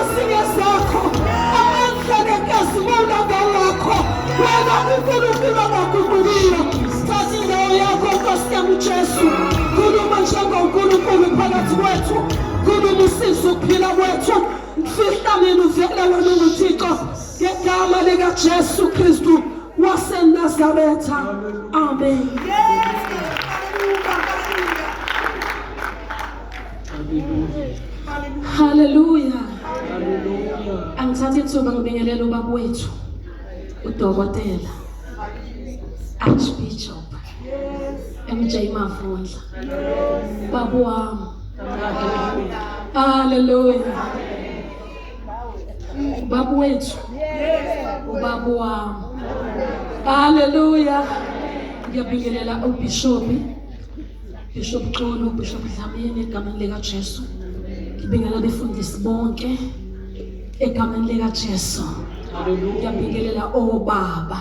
Izingelosi ngezakho, amandla nenkazimulo ngawakho. Wena uNkulunkulu ongaguqukiyo. Thatha indawo yakho Nkosi yami uJesu. Khuluma njengoNkulunkulu phakathi kwethu. Khuluma usize ukuphila kwethu. Fihla mina uvele wena unguThixo ngegama likaJesu Kristu waseNazaretha. Amen. Haleluya. Angithathe ithuba ngibingelele ubaba wethu udokotela Archbishop MJ Mavundla. Baba wami. Haleluya. Ubaba wethu. Ubaba wami. Haleluya. Ngiyabingelela uBishop Bishop Xulu, Bishop Dlamini egameni likaJesu. Ngibingelela abefundisi bonke egameni likaJesu. Ngiyabingelela obaba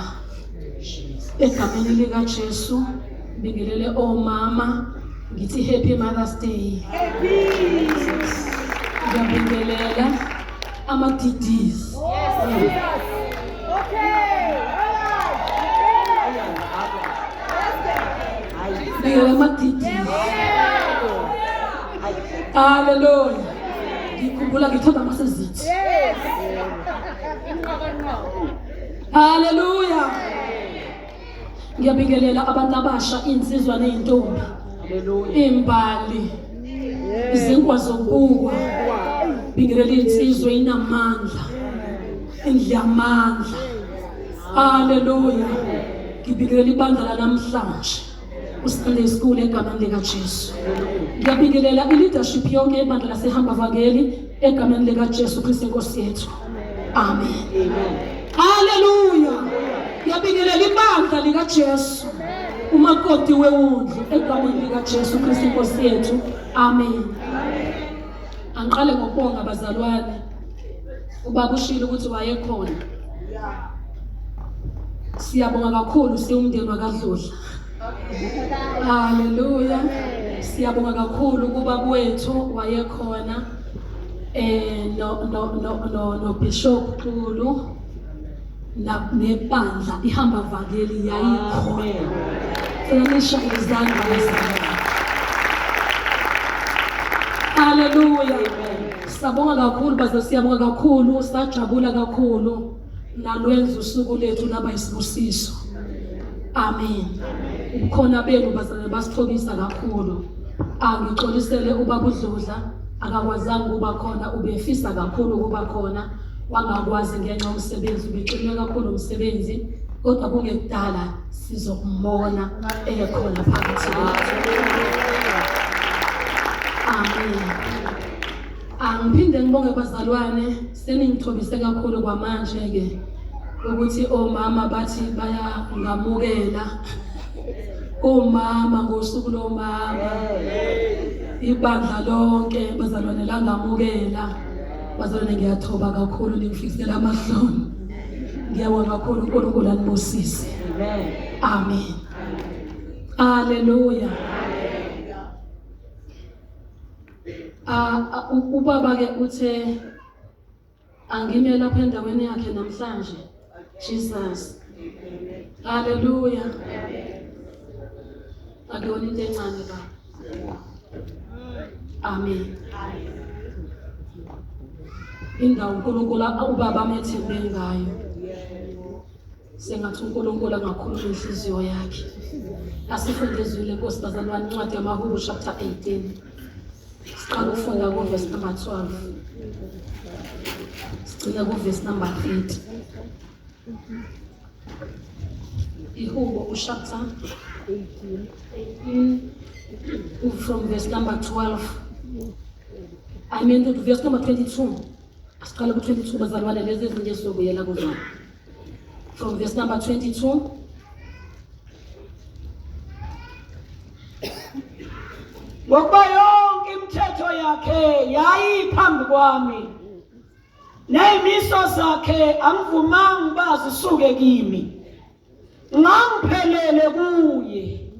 egameni likaJesu. Ngibingelele omama ngithi happy Mother's Day. Ngiyabingelela ama DDs. Yes. Okay. All right. Ngibingelela ama DDs. Hallelujah. Ngikhumbula ngithanda amasezithi. Yes. Hallelujah. Ngiyabingelela abantu abasha insizwa nezintombi. Imbali. Izinkwa zokubukwa. Bingelela insizwa inamandla. Indlu yamandla. Hallelujah. Ngibingelela ibandla lanamhlanje. uSunday School egameni likaJesu. Ngiyabingelela i-leadership yonke yebandla lasehamba vangeli egameni likaJesu Kristu inkosi yethu. Amen. Haleluya. Ngiyabingelela ibandla likaJesu. Umakoti wewundlu egameni likaJesu Kristu inkosi yethu. Amen. Angiqale ngokubonga bazalwane. Ubaba ushilo ukuthi wayekhona. Siyabonga kakhulu siwumndeni wakaDludla. Haleluya. Siyabonga kakhulu kuba kwethu wayekhona eh no no no no no Bishop Xulu nebandla ihamba vangeli yayikhona. Cela nishaye izandla bazalwane. Haleluya. Sabonga kakhulu baze siyabonga kakhulu sajabula kakhulu nalwenza usuku lethu laba isibusiso. Amen. Ubukhona benu bazalwane basithobisa kakhulu. Angixolisele ubaba uDludla akakwazanga ukuba khona ubefisa kakhulu ukuba khona wangakwazi ngenxa yomsebenzi ubexinwe kakhulu umsebenzi kodwa kungekudala sizokumbona ekhona phakathi kwethu. Amen. Angiphinde ngibonge bazalwane seningithobise kakhulu kwamanje ke ukuthi omama bathi bayangamukela omama ngosuku lomama ibandla lonke bazalwane langamukela bazalwane ngiyathoba kakhulu ningifisela amahloni ngiyabonga kakhulu uNkulunkulu anibusise amen haleluya Ah, ubaba ke uthe angime lapha endaweni yakhe namhlanje. Jesus. Hallelujah. Akuyona into encane baba. Amen. Indawo uNkulunkulu ubaba amethembe ngayo. Sengathi uNkulunkulu angakhuluma inhliziyo yakhe. Asifunde izwi lenkosi bazalwane incwadi yamaHubo chapter 18. Siqala ukufunda ku-verse number 12. Sigcina ku-verse number 30. Ihubo uchapter 18 from verse number 12. I mean to verse number 22. Asiqale ku-22 bazalwane lezi ezinye sizobuyela kuzona. From verse number 22. Ngokuba yonke imithetho yakhe yayiphambi kwami neyimiso zakhe angivumanga uba zisuke kimi ngangiphelele kuye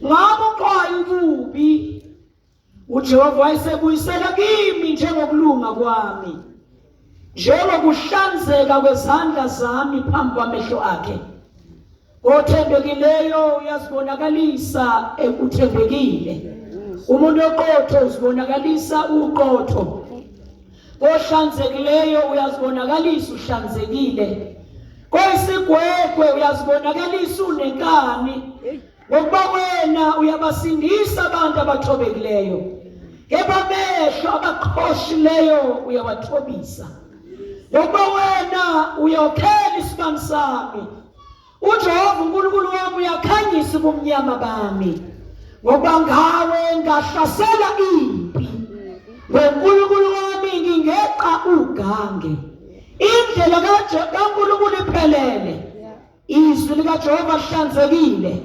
ngabuxwaya ububi uJehova wayesebuyisela kimi njengokulunga kwami Njengokuhlanzeka kwezandla zami phambi kwamehlo akhe. Othembekileyo uyazibonakalisa ekuthembekile. Umuntu oqotho uzibonakalisa uqotho. Ohlanzekileyo uyazibonakalisa uhlanzekile. Koyisigwegwe uyazibonakalisa unenkani. Ngokuba wena uyabasindisa abantu abathobekileyo. Kepha amehlo abaqhoshileyo uyawathobisa. Ngokuba wena uyokhela isibani sami. UJehova uNkulunkulu wami uyakhanyisa ubumnyama bami. Ngokuba ngawe ngahlasela impi. NgoNkulunkulu wami ngingeqa ugange. Indlela kaNkulunkulu iphelele. Izwi likaJehova lihlanzekile.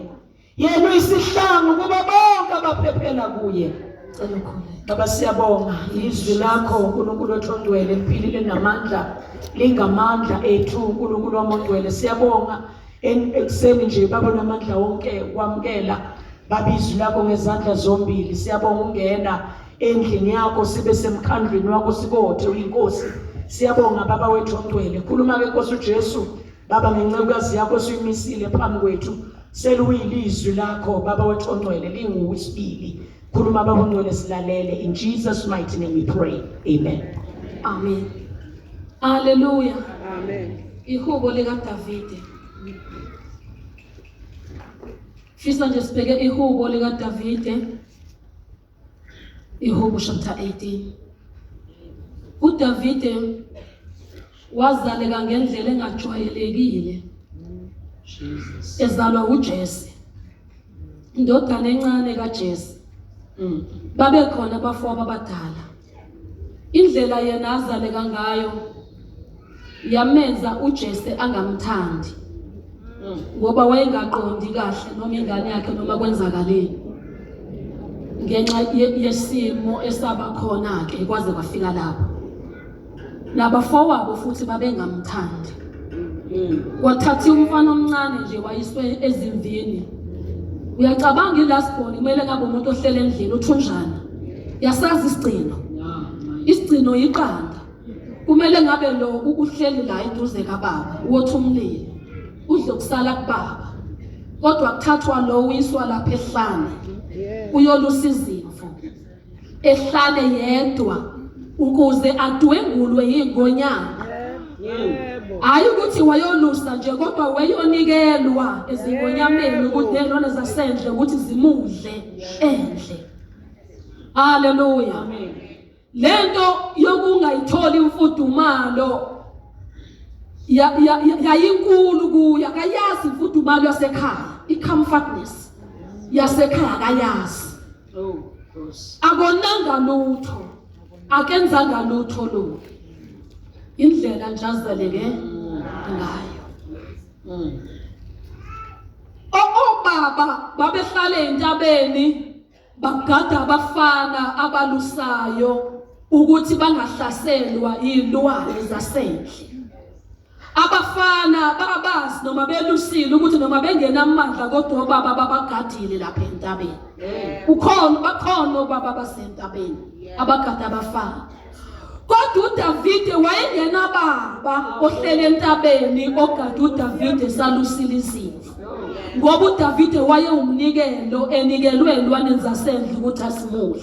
Yena uyisihlangu kubo bonke abaphephela kuye. Cela ukhuleke. Baba siyabonga izwi lakho uNkulunkulu wethu ongcwele liphilile namandla lingamandla ethu uNkulunkulu wami ongcwele siyabonga ekuseni nje baba namandla wonke kwamukela baba izwi lakho ngezandla zombili siyabonga ungena endlini yakho sibe semkhandlwini wakho sikothe uyinkosi siyabonga baba wethu ongcwele khuluma ke Nkosi uJesu Baba ngencekukazi yakho osuyimisile phambi kwethu seluyilizwi lakho baba wethu ongcwele linguwe isibili khuluma baba ongcwele silalele in Jesus mighty name we pray amen amen haleluya amen ihubo likaDavide fisa nje sibheke ihubo likaDavide Ihubo chapter 18. UDavide wazaleka ngendlela engajwayelekile. Jesus. Ezalwa uJese. Indodana encane kaJese. Mm. Babekhona abafowabo abadala. Indlela yena azaleka ngayo yamenza uJese angamthandi. Ngoba wayengaqondi kahle noma ingane yakhe noma kwenzakaleni. Ngenxa yesimo esaba khona ke kwaze kwafika lapho. Nabafowabo futhi babengamthandi. Kwathatha umfana omncane nje wayiswe ezimvini. Uyacabanga i-last born kumele ngabe umuntu ohlele endlini uthunjana. Yasazi isigcino. Isigcino yiqanda. Kumele ngabe lo uhleli la eduze kababa uwothi umlilo udle kusala kubaba kodwa kuthathwa lo uyiswa lapha ehlane uyolusa izimvu ehlale yedwa ukuze adwengulwe yingonyama hayi ukuthi wayolusa nje kodwa wayonikelwa ezingonyameni ukuthi nezilwane zasendle ukuthi zimudle endle haleluya lento yokungayitholi imfudumalo yayinkulu kuye akayazi imfudumalo yasekhaya i-comfortness yasekhaya akayazi Oh, Nkosi. akonanga lutho akenzanga lutho lo indlela nje azeleke ngayo Obaba babehlale entabeni Bagada abafana abalusayo ukuthi bangahlaselwa izilwane zasendle. Abafana babazi noma belusile ukuthi noma bengenamandla kodwa obaba babagadile lapha entabeni. Ukhona bakhona obaba basentabeni abagada abafana. Kodwa uDavide wayengenababa ohlele entabeni ogada uDavide salusile izimvu. Ngoba uDavide wayewumnikelo enikelwe elwaneni zasendle ukuthi asimudle.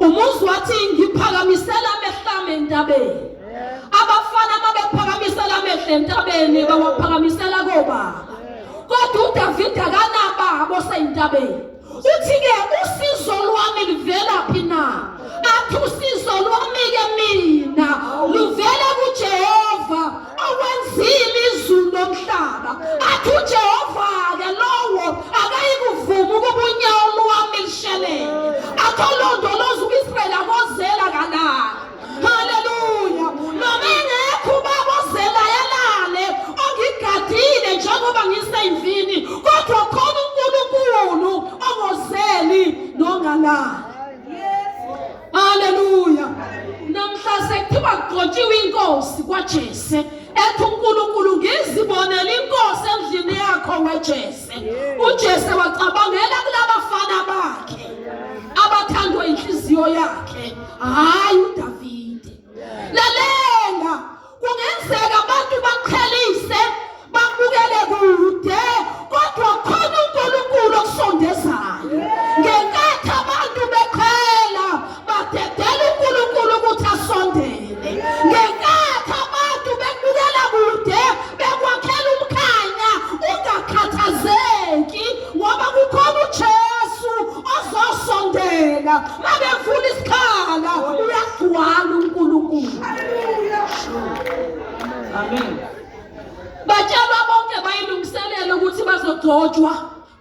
Umuzi wathi ngiphakamisela amehlo ami entabeni. Abafana babephakamisela amehlo entabeni bawaphakamisela kobaba. Kodwa uDavide akanababa osentabeni. Uthi-ke usizo lwami luvela phi na? Athi usizo lwami-ke mina luvela kuJehova owenzile izulu nomhlaba. Athi uJehova-ke lowo akayikuvuma ukuba unyawo lwami lushelele. Athi olondoloza u-Israyeli akozela kalala. Haleluya. Noma engekho ubaba ozelayo alale ongigadile njengoba ngiseyimvini kodwa khona uNkulunkulu ongozeli nongalali. Haleluya. Namhla sekuthiwa kugcotshiwe inkosi kwaJese ethi uNkulunkulu ngizibonele inkosi endlini yakho weJese. UJese wacabangela kulabafana bakhe abathandwa inhliziyo yakhe hayi uDavide. Lalela bazogcotshwa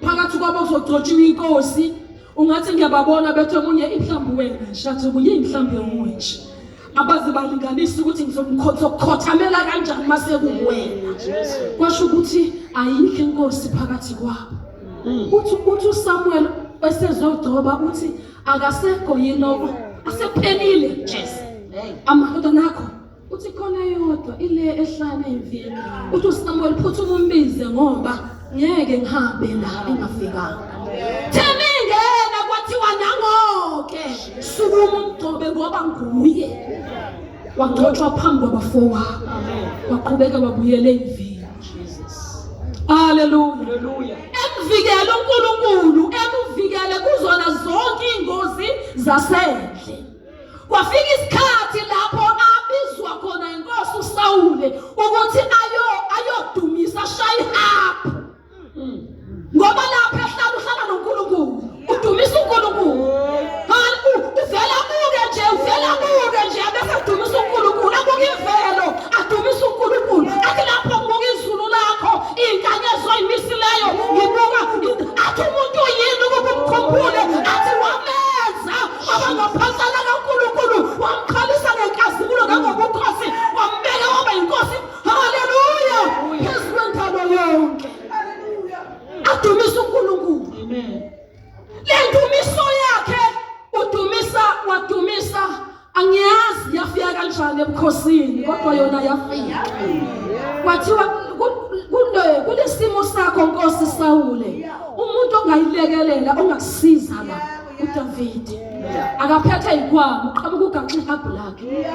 phakathi kwabo kuzogcotshiwa inkosi ungathi ngiyababona bethe omunye inhlambi wena nje athi omunye inhlambi yomunye nje abaze balinganisa ukuthi ngizokukhothamela kanjani mase kuwena kwasho ukuthi ayikho inkosi phakathi kwabo hmm. uthi uthi uSamuel esezogcoba uthi akasekho yini asephelile Jesu amadodana akho uthi khona yodwa ile ehlane emvini uthi uSamuel phuthuma umbize ngoba ngeke ngihambe la engafikanga theme ingena kwathiwa nangoke sukuma umgcobe ngoba nguye wagcotshwa phambi kwabafowabo waqhubeka wabuyela emvini Haleluya. Emvikele uNkulunkulu, emvikele kuzona zonke ingozi zasendle. Kwafika isikhathi lapho abizwa khona inkosi uSawule ukuthi ayo ayodumisa shaye ihapu. Ngoba lapha ehlala uhlala noNkulunkulu, udumisa uNkulunkulu. Uvela abuke nje, uvela abuke nje abese udumisa uNkulunkulu, abuke imvelo, adumisa uNkulunkulu. Athi lapho ngibuka izulu lakho, iy'nkanyezi oyimisileyo, ngibuka athi umuntu yini ukuba umkhumbule, athi wamenza waba ngaphansana kaNkulunkulu, wamqhalisa ngenkazimulo nangobukhosi, wambeka waba yinkosi. Haleluya! Phezu kwendalo yonke. Adumise uNkulunkulu. Amen. Le ndumiso yakhe udumisa wadumisa angiyazi yafika kanjani ebukhosini kodwa yona yafika. Kwathiwa kule kulesimo sakho Nkosi Sawule umuntu ongayilekelela ongakusiza la uDavide akaphethe ikhwama uqhamuka ugaxa ihabhu lakhe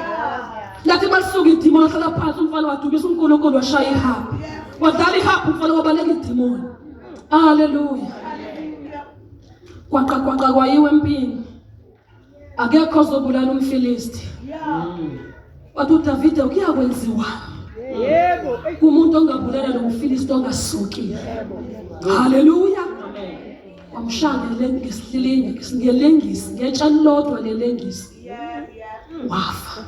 lathi balisuka idimoni wahlala phansi umfana wadukisa uNkulunkulu washaya ihabhu wadlala ihabhu umfana wabaleka idimoni haleluya kwaqa kwaqa kwayiwe empini akekho ozobulala umfilisti wathi uDavide kuyakwenziwa yebo kumuntu ongabulala lo mfilisti ongasukile haleluya wamshaya ngesihlilingi ngelengisi ngetshe lodwa lelengisi wafa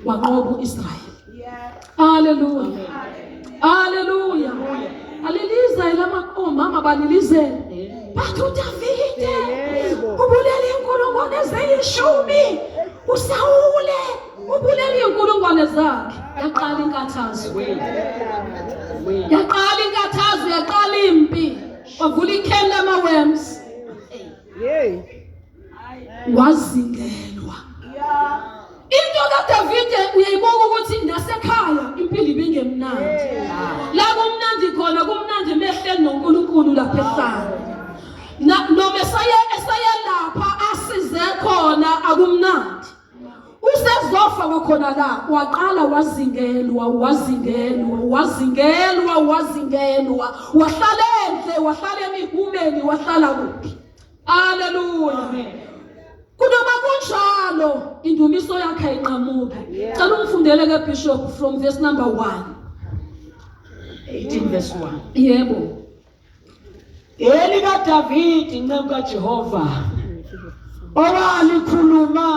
wanqoba uIsrayeli haleluya haleluya alilizela omama balilizela bathi uDavide ubulele inkulungwane eziyishumi uSawule ubulele inkulungwane zakhe yaqala inkathazo yaqala inkathazo yaqala impi wavula ikheli lama-worms wazingelwa into kaDavide uyayibuka ukuthi nasekhaya impilo ibingemnandi la kumnandi khona kumnandi emehleni noNkulunkulu lapha ehlala noma esayelapha asize khona akumnandi usezofa kwakhona la waqala wazingelwa wazingelwa wazingelwa wazingelwa wahlala endle wahlala emihumeni wahlala kuphi haleluya kunoma kunjalo indumiso yakhe ayinqamuki cela ungifundele ke bishop from verse number 1 18 verse 1 yebo ElikaDavide inceku kaJehova owalikhuluma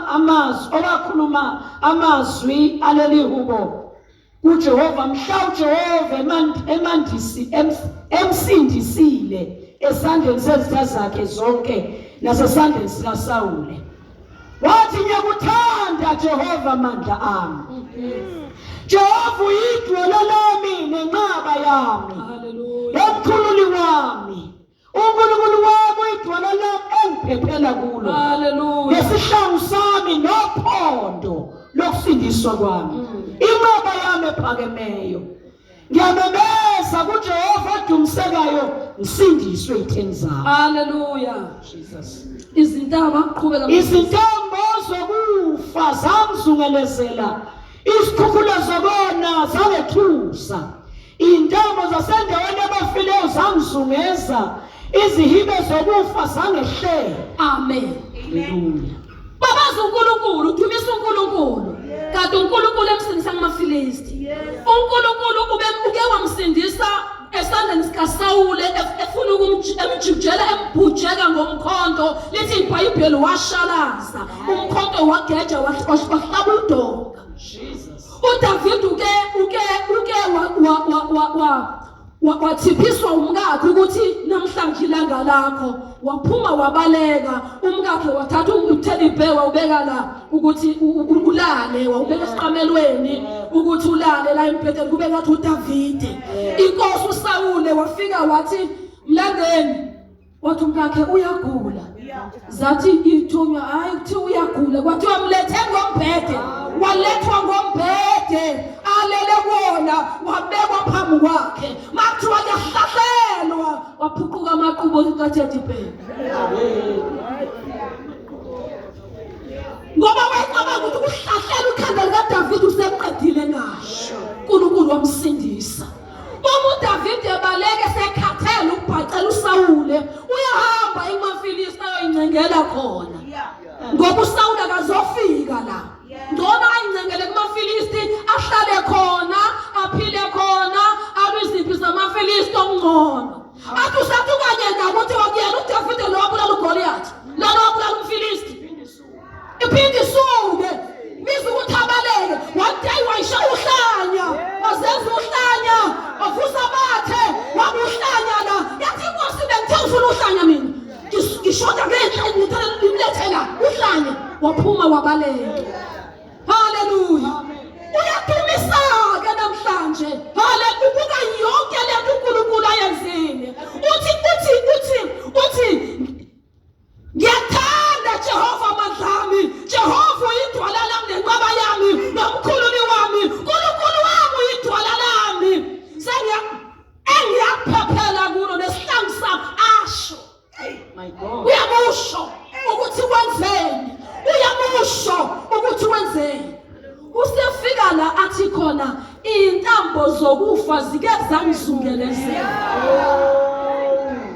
amazwi owakhuluma amazwi aleli hubo kuJehova mhla uJehova emandisi emsindisile esandleni sezitha zakhe zonke nasesandleni sikaSawule Wathi ngiyakuthanda Jehova mandla ami. Jehova uyidwala lami nenqaba yami. Nomkhululi wami. uNkulunkulu wami uyidwala lami engiphephela kulo. Haleluya. Nesihlangu sami nophondo lokusindiswa kwami. Inqaba yami ephakemeyo. Ngiyamemeza kuJehova odumisekayo ngisindiswe itheni zami. Haleluya. Jesus. Izintaba qhubeka. Izintambo zokufa zangizungelezela. Izikhukhula zokona zangethusa. Intambo zasendaweni abafileyo zangizungeza. Izihibe zokufa zangehlela. Amen. Haleluya. Babaza uNkulunkulu, udumisa uNkulunkulu. Kade uNkulunkulu emsindisa kumaFilisti. uNkulunkulu ube uke wamsindisa esandleni sikaSawule efuna ukumjikijela embhujeka ngomkhonto lithi iBhayibheli washalaza umkhonto wageja wahlaba udonga. Jesus. uDavid uke uke uke wa wa wa wa Wathiphiswa umkakhe ukuthi namhlanje ilanga lakho, waphuma wabaleka. Umkakhe wathatha u-teddy bear wawubeka la ukuthi ulale, wawubeka esiqamelweni ukuthi ulale la embhedeni kube ngathi uDavide. Inkosi uSawule wafika wathi mlandeni, wathi umkakhe uyagula. Zathi ithunywa hayi kuthi uyagula, kwathiwa mlethe ngombhede, walethwa ngombhede alele kuwona, wabekwa phambi kwakhe. Makuthiwa kuyahlahlelwa, waphuquka amaqubu kaTeddy bear. Ngoba wayecabanga ukuthi ukuhlahlela ukhanda likaDavide useqedile ngaye. uNkulunkulu wamsindisa. Uma uDavide ebaleke sekhathele ukubhacela uSawule, uyahamba emaFilisti ayoyincengela khona. Ngoba uSawule akazofika la. Ngcono ayincengele kumaFilisti ahlale khona, aphile khona, alwe izimpi zamaFilisti okungcono. Athi usathi kanye nabo uthi wakuyena uDavide lo wabulala uGoliath, lalo wabulala umFilisti. Iphinde isuke biza ukuthi abaleke. One day wayishaya uhlanya, wazenza uhlanya, wavusa amathe, wabuhlanya la. Yathi inkosi bengithe ngifuna uhlanya mina, ngishoda ngenhla ngithele ngimlethe la uhlanya. Waphuma wabaleka. Haleluya. Uyadumisa-ke namhlanje. Haleluya. Ubuka yonke le nto uNkulunkulu ayenzile. Uthi uthi uthi uthi Ngiyathanda Jehova amandla ami, Jehova uyidwala lami nenqaba yami nomkhululi wami, uNkulunkulu wami uyidwala lami. Sengiya engiyaphephela kulo nesihlangu sami asho. My God. Uyamusho ukuthi wenzeni, uyamusho ukuthi wenzeni. Usefika la athi khona intambo zokufa zike zangizungelezela.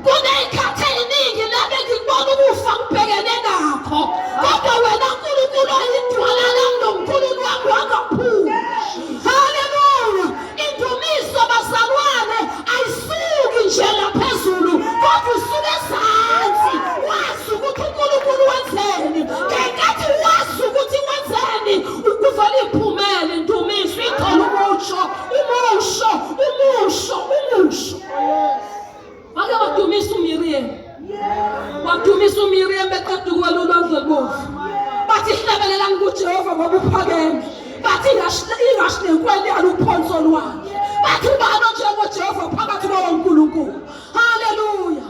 Kuney'khathi ey'ningi la bengikubona ukufa ngibhekene nakho, kodwa wena Nkulunkulu oyidwala lami nomkhululi wami wangaphumi. Haleluya! Indumiso bazalwane ayisuki nje laphezulu, kodwa isuka ezansi. Wazi ukuthi uNkulunkulu wenzeni. Ngenkathi wazi ukuthi wenzeni, kuvele iphumele indumiso ithola umusho, umusho, umusho, umusho. Wake wadumisa uMiriam. Wadumisa uMiriam beqeda ukuwela ulwandle olubomvu. Bathi hlabelelani kuJehova ngoba uphakeme. Bathi ingashi nenkweli aluphonso lwakhe. Bathi ubani onjengoJehova phakathi kwawonkulunkulu. Haleluya.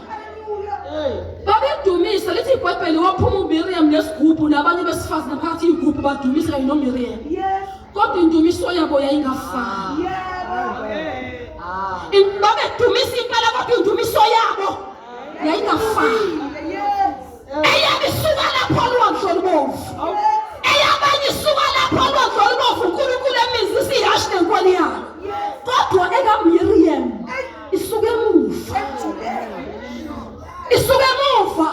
Babedumisa lithi iBhayibheli waphuma uMiriam nesigubhu nabanye besifazane phakathi igubhu badumisa kanye noMiriam. Kodwa indumiso yabo yayingafani. Babedumisa impela kodwa indumiso yabo yayingafani. Eyabo isuka lapho olwandle olubomvu. Eyabanye isuka lapho olwandle olubomvu uNkulunkulu emizisa ihhashi nenkwali yalo. Kodwa ekaMiriam isuka emuva. Isuka emuva.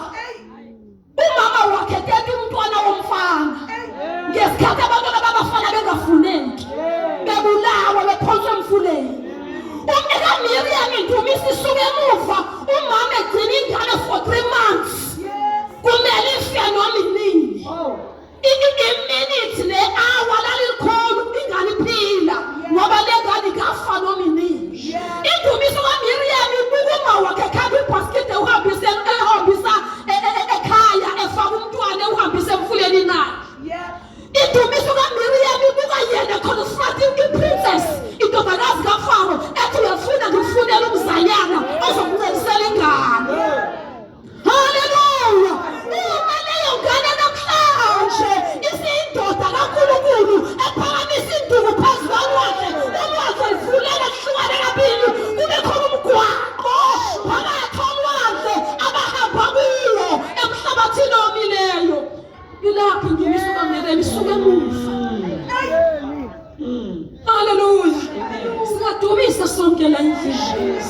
Umama wakhe teta umntwana womfana ngesikhathi abantwana babafana bengafuneki bebulawa bephonswa emfuleni. Umnika Miriam indumisa isuka emuva, umama egcina ingane for 3 months. Kumele ife noma inini. Iminute ne-hour lalilikhulu ingane iphila ngoba le ngane ingafa noma inini. Indumiso kaMiriam ibuka uma wakhe ekhapha ibhasikidi ewuhambise ehambisa ekhaya efaka umntwana ewuhambise emfuleni naye. Indumiso kaMiriam ibuka yena confront i-princess indodakazi kaFaro ethi uyafuna ngikufunela umzanyana ozokuncelisela ingane. Haleluya! Uma leyo ngane namhlanje isiyindoda kaNkulunkulu ephakamisa induku phezu kolwandle, ulwandle luvuleke kuhlukane kabili, kube khona umgwaqo phakathi olwandle abahamba kuwo emhlabathini omileyo. Ilapho indumiso kaMiriam isuka emuva. Haleluya. Singadumisa sonke la endlini.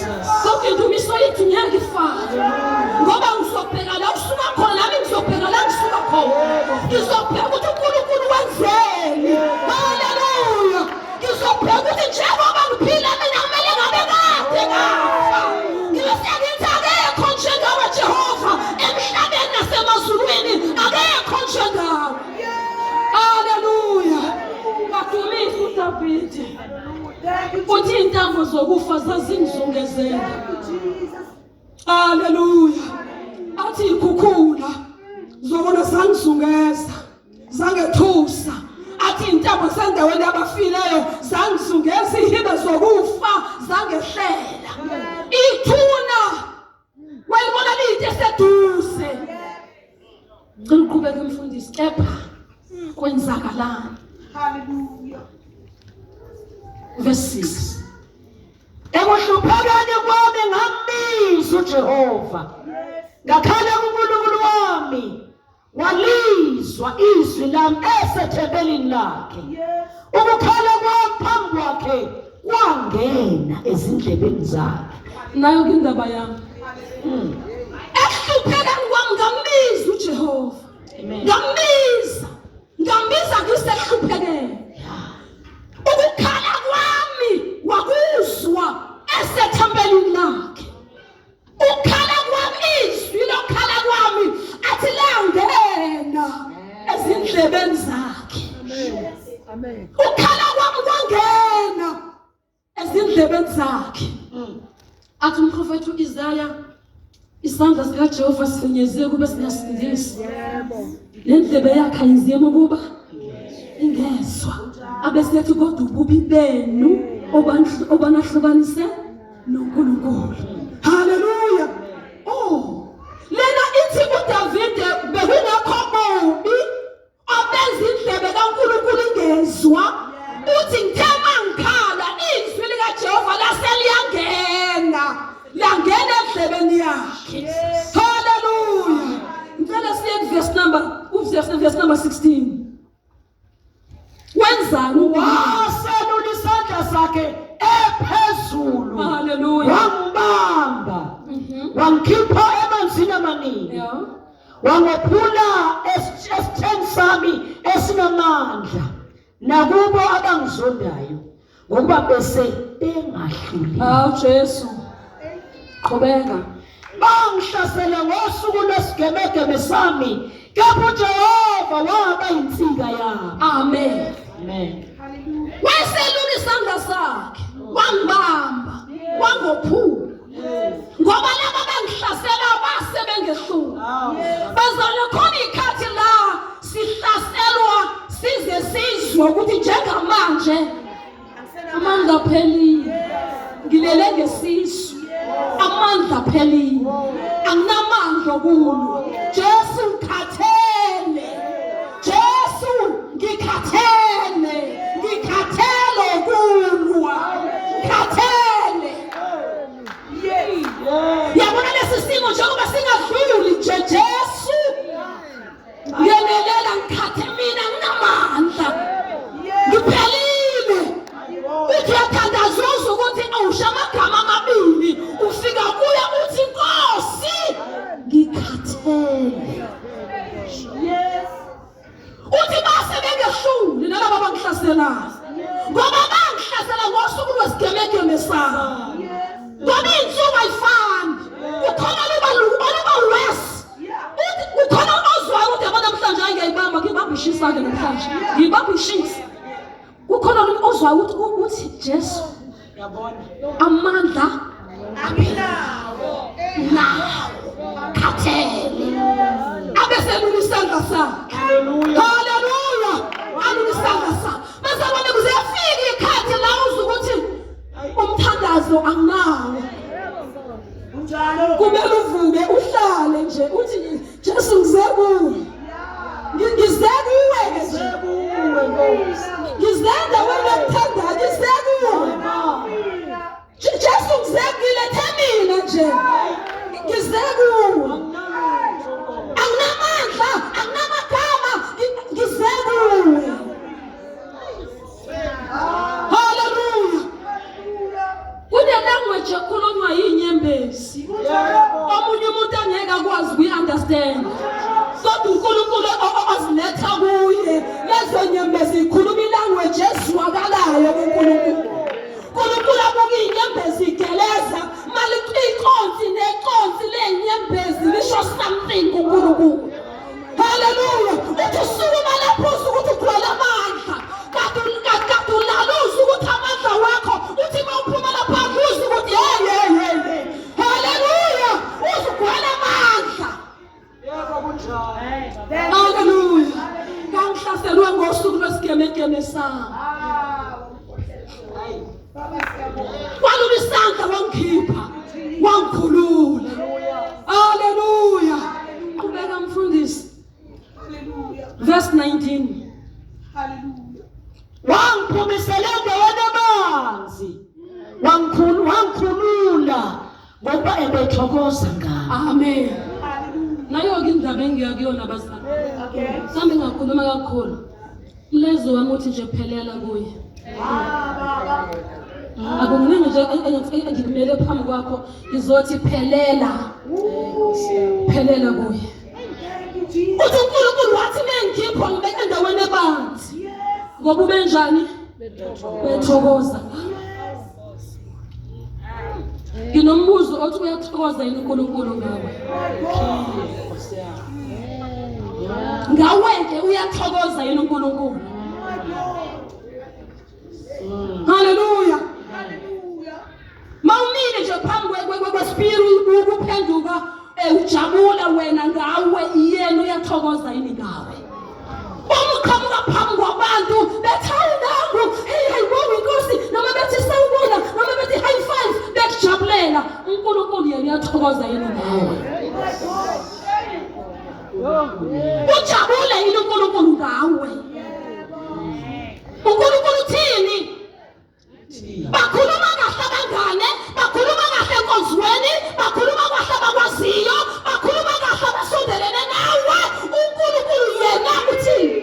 Sonke indumiso yethu ngeke ifane. Ngoba uzobheka la usuka khona nami ngizobheka la ngisuka khona. Ngizobheka ukuthi uNkulunkulu wenzeni. Haleluya. Ngizobheka ukuthi njengoba ngiphila mina kumele ngabe kade ngafa. Ngibe sengithi akekho njengawe Jehova emhlabeni nasemazulwini akekho njengawe. Haleluya. Badumisa uDavide. Uthi iy'ntambo zokufa zazingizungezela. Haleluya. Athi ikhukhula zobona zangizungeza. Zangethusa. Athi intambo sendaweni yabafileyo zangizungeza ihibe zokufa zangehlela. Ithuna wayibona liyinto eseduze. Ngicela uqhubeke mfundisi kepha kwenzakalani? Hallelujah. Verse 6. Ekuhluphekeni kwami ngambiza uJehova. Ngakhala kuNkulunkulu wami walizwa izwi lami esethempelini lakhe. Ukukhala kwami phambi kwakhe kwangena ezindlebeni zakhe. Nayo ke indaba yami. Ekuhluphekeni kwami ngambiza uJehova. Ngambiza. Ngambiza ngisehluphekeni. Ukukhala kwami wakuzwa esethempelini lakhe. Ukukhala kwami izwi lokukhala kwami athi langena ezindlebeni zakhe. Amen. Ukukhala kwami kwangena ezindlebeni zakhe. Athi umprofethi uIsaya isandla sikaJehova sifinyeziwe kube singasindisi. Yebo. Le ndlebe yakhe ayinzima ukuba ingezwa. Abesethi kodwa ububi benu obanahlukanise noNkulunkulu. Haleluya. Oh, lena ithi uDavide bekungekho bubi obenza indlebe kaNkulunkulu ingezwa. Uthi ngithe mangikhala izwi likaJehova lase liyangena. Langena endlebeni yakhe. Haleluya. Ngicela siye kuverse number, uverse verse number 16. Wenzani Waselula isandla sakhe ephezulu. Haleluya. Wangibamba. Wangikhipha emanzini amaningi. Yeah. Wangophula esitheni sami esinamandla nakubo abangizondayo ngokuba bese bengahlulile. Hawu Jesu. Qhubeka. Bangihlasela ngosuku lwesigemegeme sami kepha uJehova waba yinsika yami. Amen. Amen. Wayeselula isandla sakhe wangibamba wangophula. Ngoba laba bangihlasela base bengehlula. Bazalwane khona ikhathi la sihlaselwa size sizwe ukuthi njengamanje amandla aphelile. Ngilele ngesisu. Amandla aphelile. Anginamandla okulwa. Jesu ngikhathele. Jesu ngikhathele. Ngikhathele ukulwa. Ngikhathele. Yabona lesi simo njengoba singadluli nje Jesu. Ngenelela ngikhathe mina nginamandla. Ngiphelile. Uthi uyathandaza uzwe ukuthi awusho amagama amabili ufika kuye uthi Nkosi ngikhathele. Uthi base bengehluli nalaba abangihlaselayo. Ngoba bangihlasela ngosuku lwesigemegeme sami. Ngoba iy'nsuku ayifani. Kukhona luba oluba worse. Uthi kukhona ozwayo ukuthi yabo namhlanje hayi ngiyayibamba ngiyibamba ishisa-ke namhlanje. Ngiyibamba ishisa. Kukhona ozwayo ukuthi uthi Jesu amandla Anginawo. nawo khathele. Abeselula isandla sakhe. Hallelujah. Haleluya. Alula isandla sakhe. Bazalwane kuzefika ikhathi la uzwa ukuthi umthandazo anginawo. Kunjalo. Kumele uvuke uhlale nje uthi Jesu ngize kuwe. Ngize kuwe ke nje. Kuwe Nkosi. Ngize endaweni ekuthandayo ngize kuwe. Jesu ngize ngilethe mina nje. Ngize kuwe. Anginamandla, anginamagama, ngize kuwe. Hallelujah. Kune language ekhulunywa yinyembezi. Omunye umuntu angeke akwazi ukuyi-understand. Kodwa uNkulunkulu oziletha kuye lezo nyembezi ikhuluma ilanguage ezwakalayo kuNkulunkulu. uNkulunkulu abuka iy'nyembezi igeleza maliqiconsi neconsi ley'nyembezi lisho something kuNkulunkulu. Haleluya! Uthi usukuma lapho uzwe ukuthi ugcwele amandla. Kade ulala uzwe ukuthi amandla wakho uthi uma Walula isandla wangikhipha, wangikhulula. Haleluya. Qhubeka mfundisi. Verse 19. Hallelujah. Wangiphumisela endaweni ebanzi. Wangikhulu wangikhulula ngokuba ebethokoza ngami. Amen. Hallelujah. Nayo-ke indaba engiya kuyona bazali. Okay. Mhlawumbe ngakhuluma kakhulu. Umlezo wami uthi nje phelela kuye. Ah, baba. Akukuningi nje engikumele phambi kwakho ngizothi phelela. Phelela kuye. Thank you, Jesus. Uthi uNkulunkulu wathi mengikhipha ngibeka endaweni ebanzi. Yes. Ngoba ubenjani? Bethokoza. Nginombuzo othi uyathokoza yini uNkulunkulu ngawe? Ngawe ke uyathokoza yini uNkulunkulu? My God. Haleluya. Hallelujah. Mawumile nje phambi kwespiri ukuphenduka ujabula wena ngawe yena uyathokoza yini ngawe? Uma uqhamuka phambi kwabantu bethi hawu nangu, hey hey bonga inkosi, noma bethi sawubona, noma bethi high five, bekujabulela, uNkulunkulu yena uyathokoza yini ngawe? My God. Ujabule yini uNkulunkulu ngawe? uNkulunkulu uthini? Bakhuluma kahle abangane, bakhuluma kahle enkonzweni, bakhuluma kahle abakwaziyo, bakhuluma kahle abasondelene nawe. uNkulunkulu yena uthini?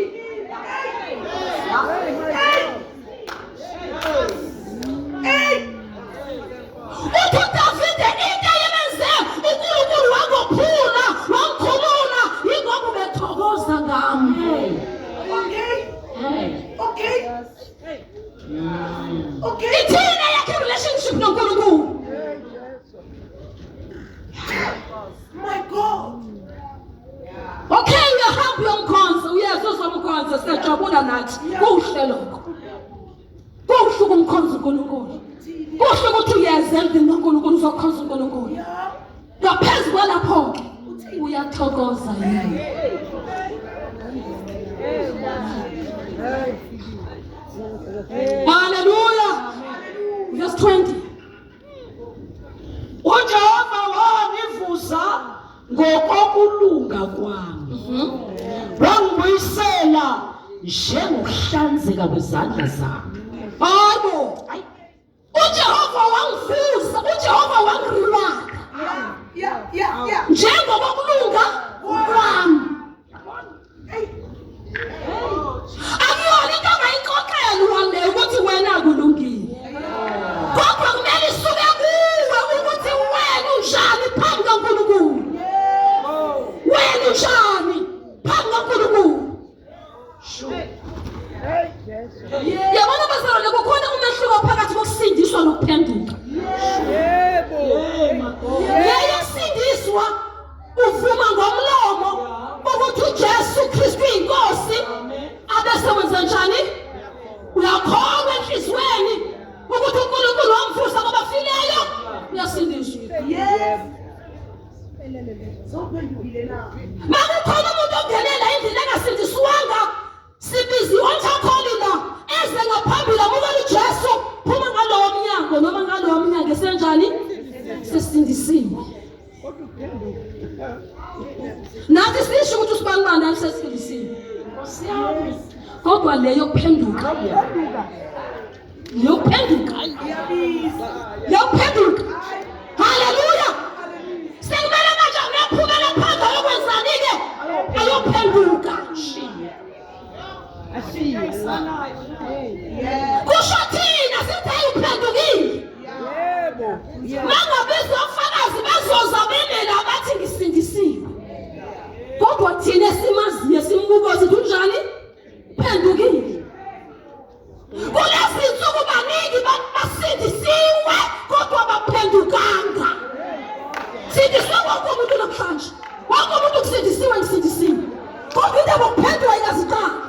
Uthi uDavide into ayemenze uNkulunkulu wangophula, wamkhulula, yingoba ubethokoza ngami. Okay. Okay. Okay. Ithina yakhe relationship noNkulunkulu. My God. Okay, uyahamba uyomkhonza, uyeza uzomkhonza, siyajabula nathi. Kuhle lokho. Kuhle ukumkhonza uNkulunkulu. Kuhle ukuthi uyeza endlini kaNkulunkulu uzokhonza uNkulunkulu. Yeah. Ngaphezu kwalapho-ke uyathokoza yini? Haleluya. Verse 20. uJehova wangivuza ngokokulunga kwami. Wangibuyisela njengokuhlanzeka kwezandla zami. Hayibo. uJehova wangivuza, uJehova wangireward Yeah. njengokokulunga kwami. Hey. Akuyona into ongayixoxelwa le ukuthi wena akulungile. Kodwa kumele isuke kuwe ukuthi wena unjani phambi kaNkulunkulu. Wena unjani phambi kaNkulunkulu. Yabona bazalwane, kukhona umehluko phakathi kokusindiswa nokuphenduka. Leyo sindiswa uvuma ngomlomo ukuthi uJesu Kristu uyinkosi, abese wenza njani? Uyakholwa enhliziyweni ukuthi uNkulunkulu wamvusa kwabafileyo, uyasindiswa. Yes. Sowuphendukile na? Makukhona umuntu ongenela endlini engasindiswanga, sibiza i-altar call la, eze ngaphambili amukela uJesu, phuma ngalowo mnyango noma ngalowo mnyango esenjani? Sesindisiwe. Nathi sisho ukuthi usibanibani alisesindisiwe. Kodwa leyo kuphenduka, yokuphenduka, Iyabiza. yokuphenduka. Haleluya. Sekumele manje uyaphumela phandle ayokwenzani-ke? Ayophenduka. Kusho thina sithi hayi uphendukile. Mangabe ofakazi bazoza bemela bathi ngisindisiwe. Kodwa thina esimaziyo simbuka sithi unjani? Uphendukile. Kulezi nsuku baningi basindisiwe kodwa baphendukanga. Sindiswe wonke umuntu namhlanje. Wonke umuntu kusindisiwe, ngisindisiwe. Kodwa indaba yokuphenduka ikaziqala.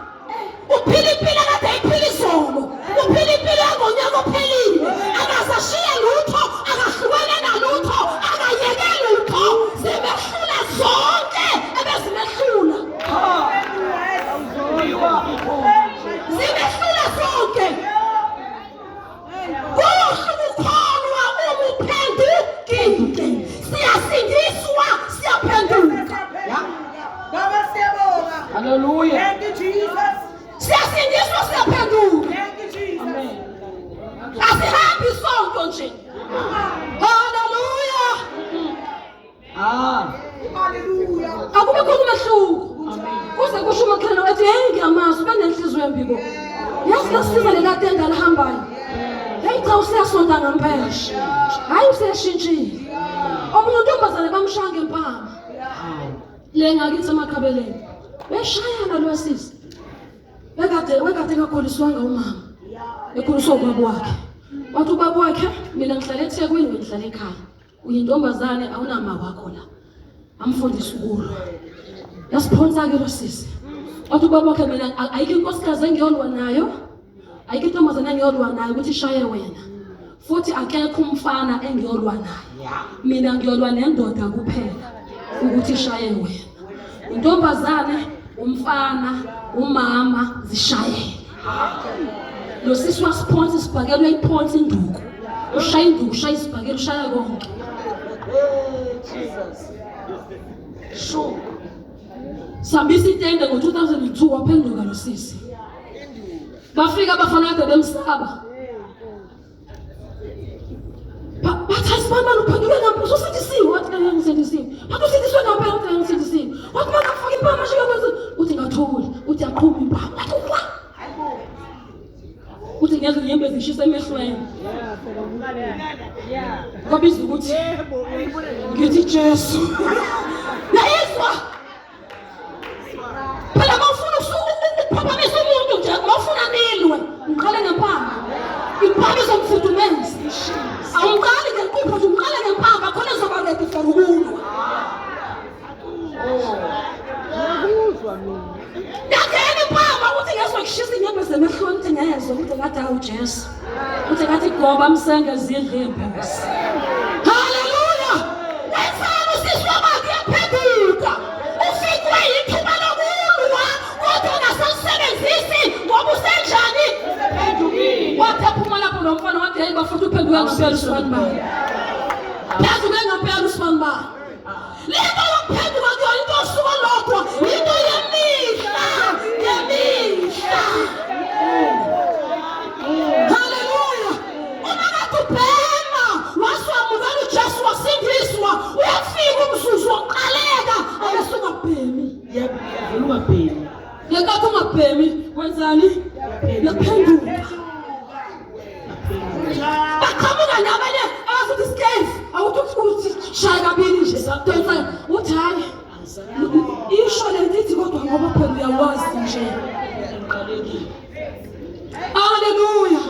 Uphila impilo akade ayiphila izolo. Uphila impilo yangonyaka ophelile. Akazashiye lutho, akahlukene nalutho, akayeke lutho. Zimehlula zonke ebezimehlula. Zimehlula zonke. abahambayo. Hey cha useyasonta ngempela. Hayi useyashintshile. Omunye untombazane bamshaya ngempama. Le ngakithi emakhabeleni. Beshayana lo sisi. Bekade wekade engakholiswanga umama. Ekhuliswa ubaba wakhe. Wathi ubaba wakhe mina ngihlala eThekwini wena ngihlala ekhaya. Uyintombazane awunama wakho la. Amfundise ukulwa. Yasiphonsa-ke lo sisi. Wathi ubaba wakhe mina ayikho inkosikazi engiyolwa nayo. Ayikho intombazane engiyolwa nayo ukuthi ishaye wena. Futhi akekho umfana engiyolwa naye. Mina ngiyolwa nendoda kuphela ukuthi ishaye wena. Intombazane, umfana, umama zishayele. Lo sisi wasiphonsa isibhakela uyayiphonsa induku. Ushaya induku, ushaya isibhakela, ushaya konke. Jesus. Sure. Sambisa itende ngo-2002 waphenduka lo sisi. Bafika abafana kade bemsaba. Bathi asibani uphenduke ngempela usindisiwe wathi eh ngisindisiwe. Bathi usindisiwe ngempela uthi eh ngisindisiwe. Wathi manje afaka impama shika kwenza uthi ngathuli uthi aqhuma impama. Wathi wa. Uthi ngezwe inyembezi zishisa emehlweni. Kwabiza ukuthi ngithi Jesu. Nayizwa. Phela mawufuna ukuphaphamisa umuntu nje, mawufuna nilwe, ngiqale ngempama. Impama izomfudumeza. Awumqali ngenkupho nje, umqale ngempama khona ezoba ready for ukulwa. Yangena impama ukuthi ngezwe kushisa inyembezi emehlweni ukuthi ngezwe ukuthi ngathi awu Jesu. Uthi ngathi goba msenge zidle imbuzi. Haleluya! Wenzani usisi wabantu uyaphenduka. Ufikwe yithuba lokulwa kodwa ungasalisebenzisi ngoba usenjani? Uphendukile. Wathi aphuma lapho lo mfana wathi hey bafuna uphenduka ngempela usibani bani. Phenduke ngempela usibani bani. Lento yokuphenduka kuyona into yosuku olodwa, into yemihla ngemihla. Haleluya! Uma kade ubhema waswamukela uJesu wasindiswa, uyafika umzuzu wokuqaleka abese ungabhemi. Yebo, vele ungabhemi. Ngenkathi ungabhemi wenzani? Uyaphenduka. Baqhamuka nabanye abazothi skefu awuthi uthi shaya kabili nje donsa uthi hayi isho le nto ithi kodwa ngoba phela uyawazi nje. Haleluya.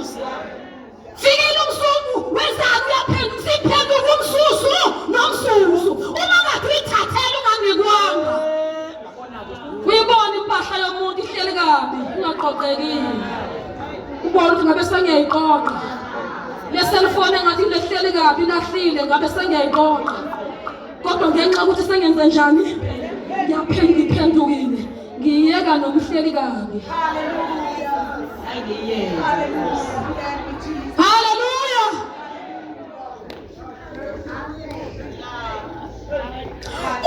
Fikile umsuku wenzani uyaphenduka siphenduka umsusu nomsusu uma ngathi uyithathela unganikwanga. Uyibona impahla yomuntu ihleli kabi ingaqoqekile. Ubona ukuthi ngabe sengiyayiqoqa. Le cellphone engathi ilehleli kabi ilahlile ngabe sengiyayiqoqa. Kodwa ngenxa yokuthi sengenze njani? Ngiyaphenduka iphendukile. Ngiyeka nomhleli kabi. Hallelujah.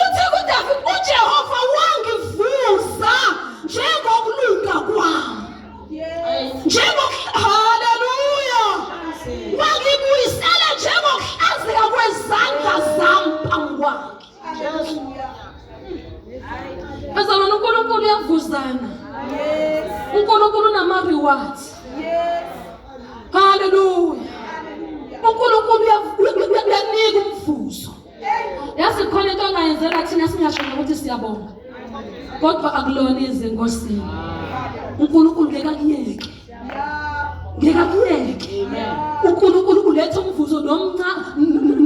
Uthi kuDavid uJehova wangivusa njengokulunga kwami. Haleluya. Wangibuyisela njengokuhlanzeka kwezandla zami phambi kwakhe. Bazalwane uNkulunkulu uyavuzana. uNkulunkulu unama-rewards. Haleluya. uNkulunkulu uyanika umvuzo. Yazi khona into ongayenzela thina singasho nokuthi siyabonga. Kodwa akulona ize enkosini. uNkulunkulu ngeke akuyeke. Ngeke akuyeke. uNkulunkulu uletha umvuzo nomnca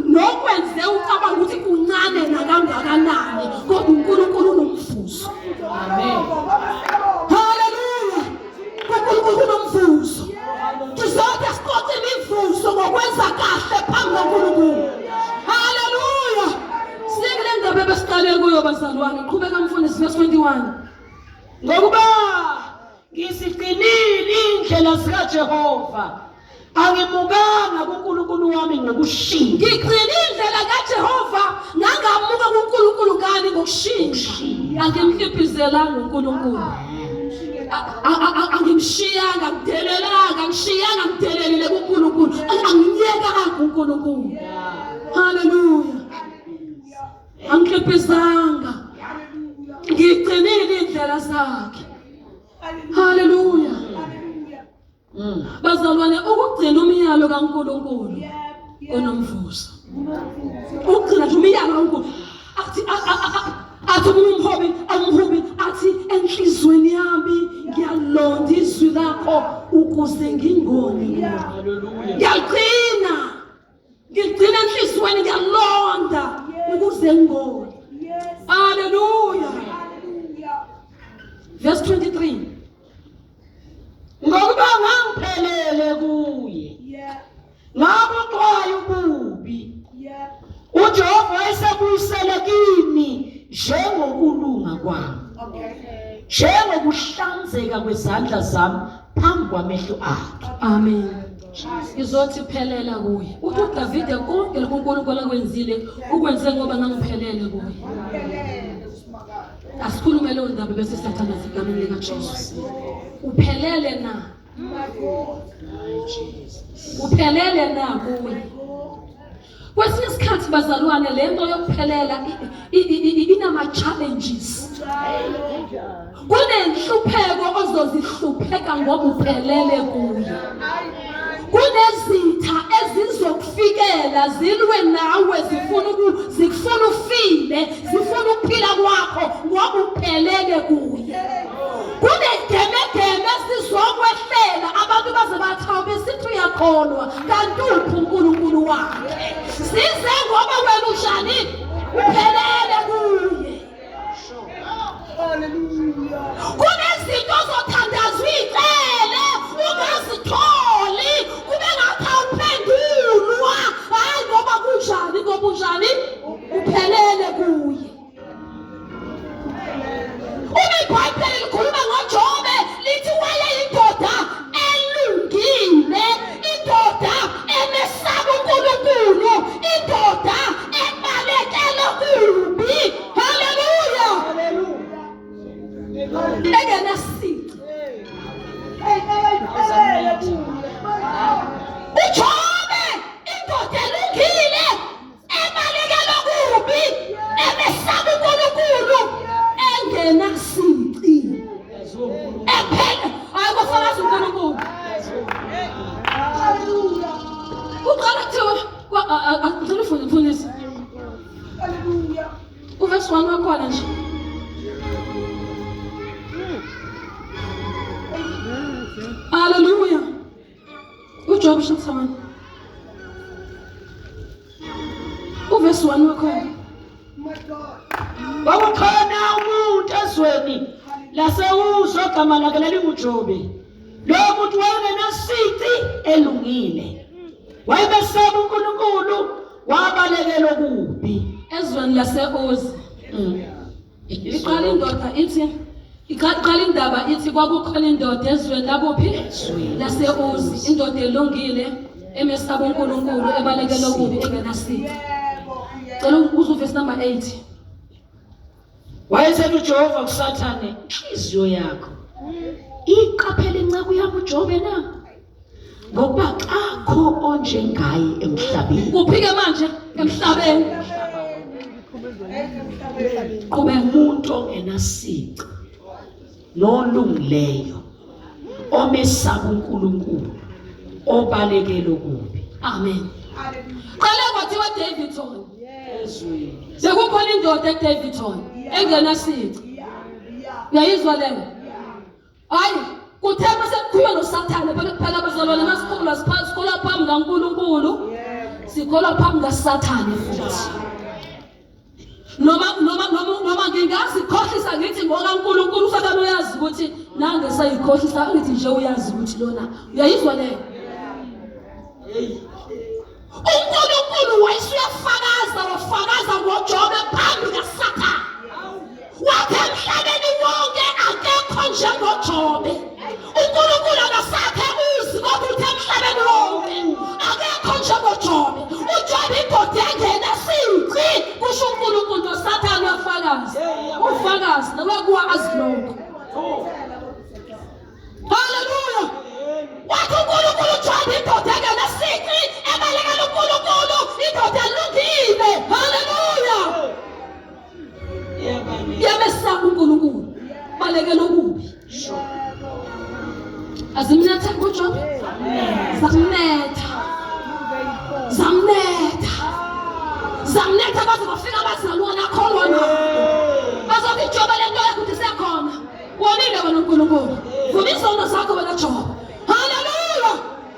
nokwenze ucabanga ukuthi kuncane nakangakanani kodwa uNkulunkulu unomvuzo. Amen. Haleluya. uNkulunkulu unomvuzo. Sizoke siqoqe imivuzo ngokwenza kahle phambi koNkulunkulu. Haleluya. Siye kule ndaba ebesiqale kuyo bazalwane. Qhubeka mfundisi verse 21. Ngokuba ngisigcinile indlela zikaJehova, angimukanga kuNkulunkulu wami ngokushintsha. Ngigcine indlela kaJehova ngangamuka kuNkulunkulu ngani ngokushintsha. Angimhliphizelanga uNkulunkulu. Angimshiyanga, ngidelelanga, ngishiyanga ngidelelile kuNkulunkulu. Angiyekanga uNkulunkulu. Haleluya. Angihliphizanga. Ngigcinile indlela zakhe. Haleluya. Bazalwane, ukugcina umyalo kaNkulunkulu kunomvuzo. Ukugcina nje umyalo kaNkulunkulu. Athi athi omunye umhobi, umhubi athi enhlizweni yami ngiyalonda izwi lakho ukuze ngingoni. Hallelujah. Ngiyagcina. Ngigcina enhlizweni ngiyalonda ukuze ngingoni. Yes. Hallelujah. Hallelujah. Verse 23. Ngokuba ngangiphelele kuye. Yeah. Ngabuxwaya ububi. Yeah. uJehova wayesebuyisele kimi njengokulunga kwami. Okay. Njengokuhlanzeka kwezandla zami phambi kwamehlo akhe. Amen. Izothi phelela kuye. Uthi uDavide konke lokhu uNkulunkulu akwenzile ukwenze ngoba ngangiphelele kuye. Uphelele uSimakade. Asikhulume leyo ndaba bese siyathandaza egameni likaJesu. Uphelele na? My God. Uphelele na kuye? Kwesinye isikhathi bazalwane le nto yokuphelela inama challenges. Kunenhlupheko ozozihlupheka ngoba uphelele kuye. Kunezitha ezizokufikela zilwe nawe zifuna zikufuna ufile, zifuna ukuphila kwakho ngoba uphelele kuye. Kunegemegeme esizokwehlela abantu baze bathi awu besithi uyakholwa kanti uphi uNkulunkulu wakhe. Size ngoba wena unjani? Uphelele kuye. Hallelujah. Kunezinto ozothandaza uyicele ungazitholi kube ngathi awuphendulwa. Hayi ngoba kunjani ngoba unjani? Uphelele kuye. Uma iBhayibheli likhuluma ngoJobe lithi wayeyindoda elungile, indoda emesaba uNkulunkulu, indoda ebalekela kubi. Haleluya! Engenasici. Hey, hey, uphelele kuye. My God. uJobe indoda elungile ebalekela kubi, emesaba uNkulunkulu, engenasici. Ephela hayi kofakaza uNkulunkulu. Hallelujah. Uqala kuthiwa ngicela ufunde mfundisi. Hallelujah. Uvesi 1 wakhona nje. Hallelujah. uJob chapter 1. Uvesi 1 wakhona. My God. Kwakukhona umuntu ezweni lasewuzo ogama lakhe lalinguJobe. Lowo muntu wayengenasici elungile. Wayebesaba uNkulunkulu, wabalekela okubi. Ezweni lase-Uzi. Iqala indoda ithi iqala indaba ithi kwakukhona indoda ezweni lakuphi? Lase-Uzi. Indoda elungile emesaba uNkulunkulu ebalekela okubi engenasici. Yebo. Cela uze uvesi number 8. Wayesethi uJehova kuSathane, inhliziyo yakho iqaphele inceku yami uJobe na? Ngokuba kakho onjengaye emhlabeni. Kuphi-ke manje? Emhlabeni. Qhubeka. Umuntu ongenasici nolungileyo omesaba uNkulunkulu obalekela okubi. Amen. Hallelujah. Qale kwathiwa Davidson. Ezweni. Sekukhona indoda eDavidson engenasici. Yeah. Yeah. Uyayizwa leyo? Hayi, kuthe mase kukhulunywa noSathane phela kuphela bazalwane masikholwa sikholwa phambi kaNkulunkulu. Sikholwa phambi kaSathane futhi. Noma noma noma noma ngingazikhohlisa ngithi ngokaNkulunkulu uSathane uyazi ukuthi nange sayikhohlisa ngithi nje uyazi ukuthi lona uyayizwa leyo. uNkulunkulu wayesuyafakaza wafakaza ngoJobe phambi kaSathane. Wathi emhlabeni wonke akekho njengoJobe. uNkulunkulu akasakhe uzi kodwa uthi emhlabeni wonke akekho njengoJobe. uJobe indoda engenasici kusho uNkulunkulu noSathane uyafakaza. Ufakazi nokwazi lokho. Hallelujah. Wathi uNkulunkulu uJobe indoda engenasici ebalekela uNkulunkulu indoda elungile. Hallelujah. Yamesaba uNkulunkulu. Balekela okubi. Azimnethe kuJobe. Zamnetha, zamnetha, zamnetha baze bafika abazalwane akholwa nabo. Bazothi Jobe le nto yakho isekhona. Wonile wena uNkulunkulu. Vuma izono zakho wena Jobe. Haleluya!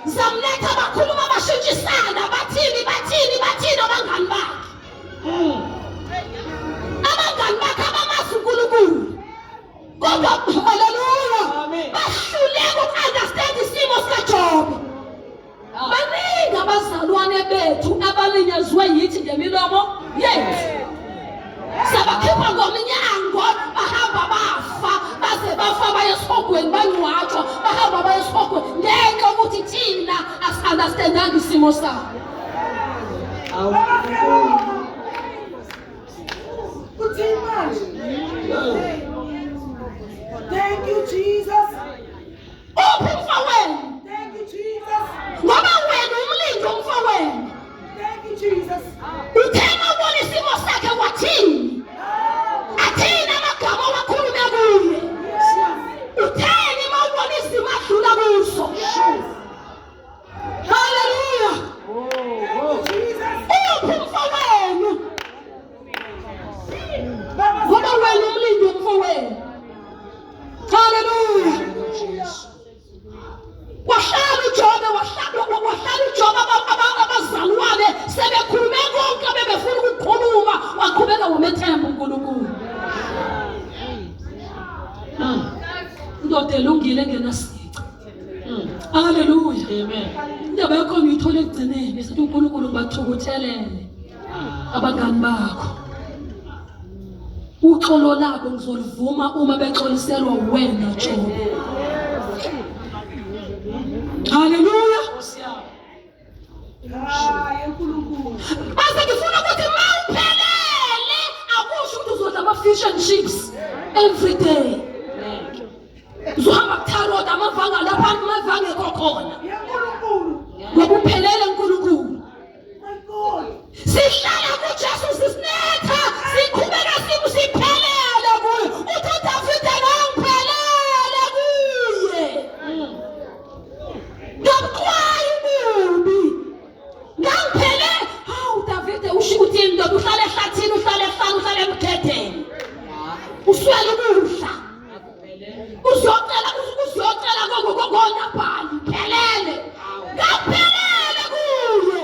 Zamnetha bakhuluma bashintshisana bathini bathini bathini abangani bakhe. Abangani bakhe abamazi uNkulunkulu. Kodwa haleluya bahluleka uku-understand isimo sikaJobe. Baningi abazalwane bethu abalinyazwe yithi ngemilomo yethu. Sabakhipha ngomnyango bahamba bafa baze bafa baye esihogweni bangcwatshwa bahamba baye esihogweni ngenxa yokuthi thina asi-understandanga isimo sabo. Uthini manje? Thank you Jesus. Uphi umfowenu? Thank you Jesus. Ngoba wena umlindi umfowenu. Thank you Jesus. Uthena ubona isimo sakhe wathini? Athini amagama owakhulume kuye? Utheni uma ubona isimo adlula kuso? Haleluya! Jesus. Uphi umfowenu? Ngoba wena umlindi umfowenu. Haleluya! Wahlala uJobe wahlala uJobe abazalwane sebekhulume konke abebefuna ukukhuluma waqhubeka womethemba uNkulunkulu. Indoda elungile engenasici. Haleluya. Amen. Indaba yakho ngiyithola ekugcineni sithi uNkulunkulu ngibathukuthelele abangani bakho. Uxolo labo ngizolivuma uma bexoliselwa wena Jobe. Haleluya. Nkosi yami. Hayi uNkulunkulu. Base ngifuna ukuthi uma uphelele akusho ukuthi uzodla ama-fish and chips every day. Uzohamba kutharoda amavanga lapha amavanga ekho khona. YeNkulunkulu. Ngoba uphelele uNkulunkulu. My God. Sihlala kuJesu sisinetha siqhubeka siphelele kuye. Uthi uDavide ngangiphelele kuye. Ngamxwaya ububi. Ngangiphele. Hawu Davide usho ukuthi indoda uhlala ehlathini uhlala ehlala uhlala emkhetheni. Uswele ukudla. Uzocela uzocela konabhali phelele. Ngaphelele kuye.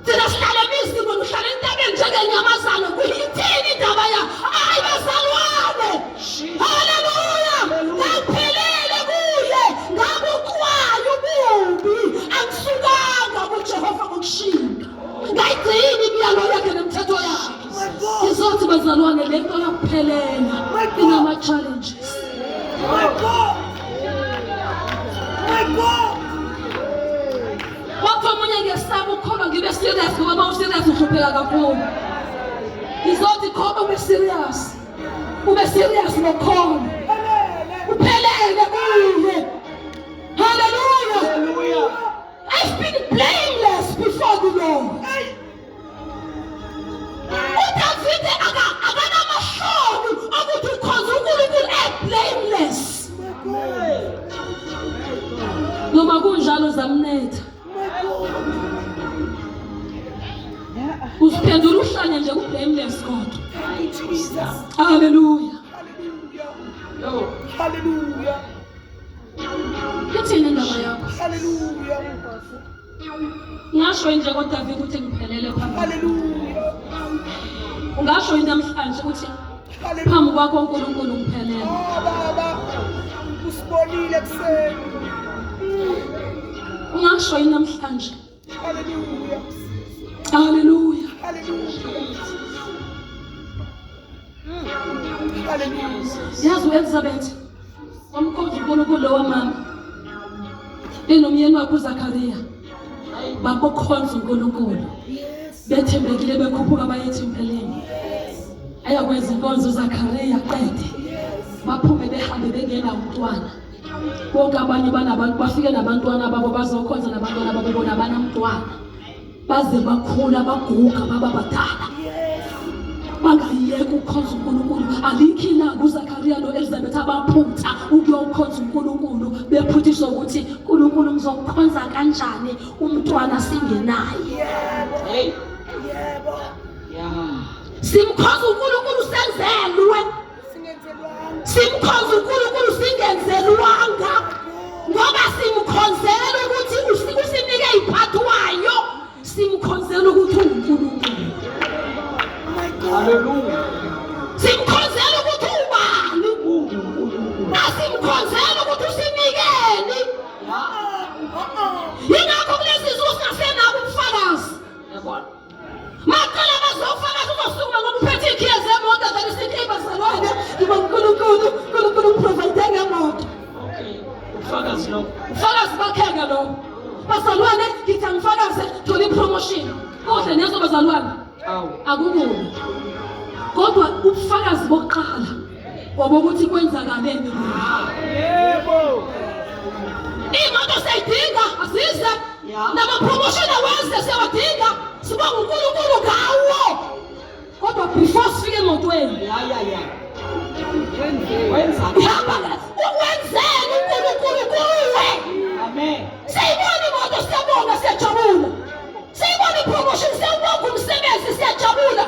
Thina sihlala emizini wena uhlala entabeni njengenyamazane kuyithini indaba ya hayi bazalwane. Haleluya! Ngaphelele kuye ngabuxwaya ububi angisukanga kuJehova ngokushinga. Ngayigcina imiyalo yakhe nemithetho yakhe. Ngizothi bazalwane le nto yokuphelela inama-challenges. My God. My God. Wathi omunye ngiyesaba ukukholwa ngibe serious ngoba uma userious uhlupheka kakhulu. Ngizothi khona ube serious. Ube serious ngokukholwa. Phelele. Uphelele kuye. Hallelujah. Hallelujah. I've been blameless before the Lord. uDavide akanamahloni ukuthi ukhonza uNkulunkulu e-blameless. My God. Noma kunjalo zamnetha. My God. Uziphendula uhlanye nje ku-blameless kodwa. Thank you Jesus. Hallelujah. Hallelujah. Yo. Hallelujah. Ithini indaba yakho? Hallelujah. Ungasho nje koDavide ukuthi ngiphelele phambi. Hallelujah. Ungasho yini namhlanje ukuthi Hallelujah. phambi kwakho uNkulunkulu ngiphelele. Ah baba. Usibonile kuseni. Ungasho yini namhlanje? Hallelujah. Hallelujah. Hallelujah. Hallelujah. Yazi uElizabeth wamkhonza uNkulunkulu lo wamama. Enomyeni wakhe uZakaria. Babokhonza uNkulunkulu. Bethembekile bekhuphuka baye ethempelini. Ayakwenza inkonzo uZakaria qede. Baphume behambe bengena umntwana. Bonke abanye banabantu bafike nabantwana babo bazokhonza nabantwana babo bona banamntwana. Baze bakhula baguga baba badala. Bangayiyeki. Yeka ukukhonza uNkulunkulu. Alikho ilanga uZakariya no-Elizabeth abaphutha ukuyokhonza uNkulunkulu bephuthiswa ukuthi uNkulunkulu ngizokukhonza kanjani umntwana singenaye. Hey. Yebo. Yeah. Simkhonza uNkulunkulu senzelwe. Singenzelwanga. Simkhonza uNkulunkulu singenzelwanga. Ngoba simkhonzela ukuthi usinike iphathwayo. Simkhonzela ukuthi uNkulunkulu. My God. Hallelujah. Simkhonzela ukuthi ubani. UnguNkulunkulu. Asimkhonzela ukuthi usinikeni. Yeah. Uh-uh. Yingakho kulezi zinsuku singasenabo ubufakazi. Yabona. Maqala bazofakaza uzosukuma ngoba uphethe ikhiye zemoto dlala isikhiye bazalwane. Ngiba uNkulunkulu, uNkulunkulu ungiprovide ngemoto. Okay. Ufakazi lo. Ufakazi bakheke lo. Bazalwane ngithi angifakaze thola ipromotion. Kuhle nezo bazalwane. Awu. Akukubi. Kodwa ubufakazi bokuqala obokuthi kwenzakaleni kuwe. Yebo. Iy'moto siyayidinga azize Ya. nama-promotion aweze siyawadinga sibonga uNkulunkulu ngawo kodwa before sifike emotweni Ya ya ya. Wenza. uhamba ukwenzeni uNkulunkulu kuwe. Amen. Siyibona imoto siyabonga siyajabula, siyibona ipromotion siyawubonga umsebenzi siyajabula.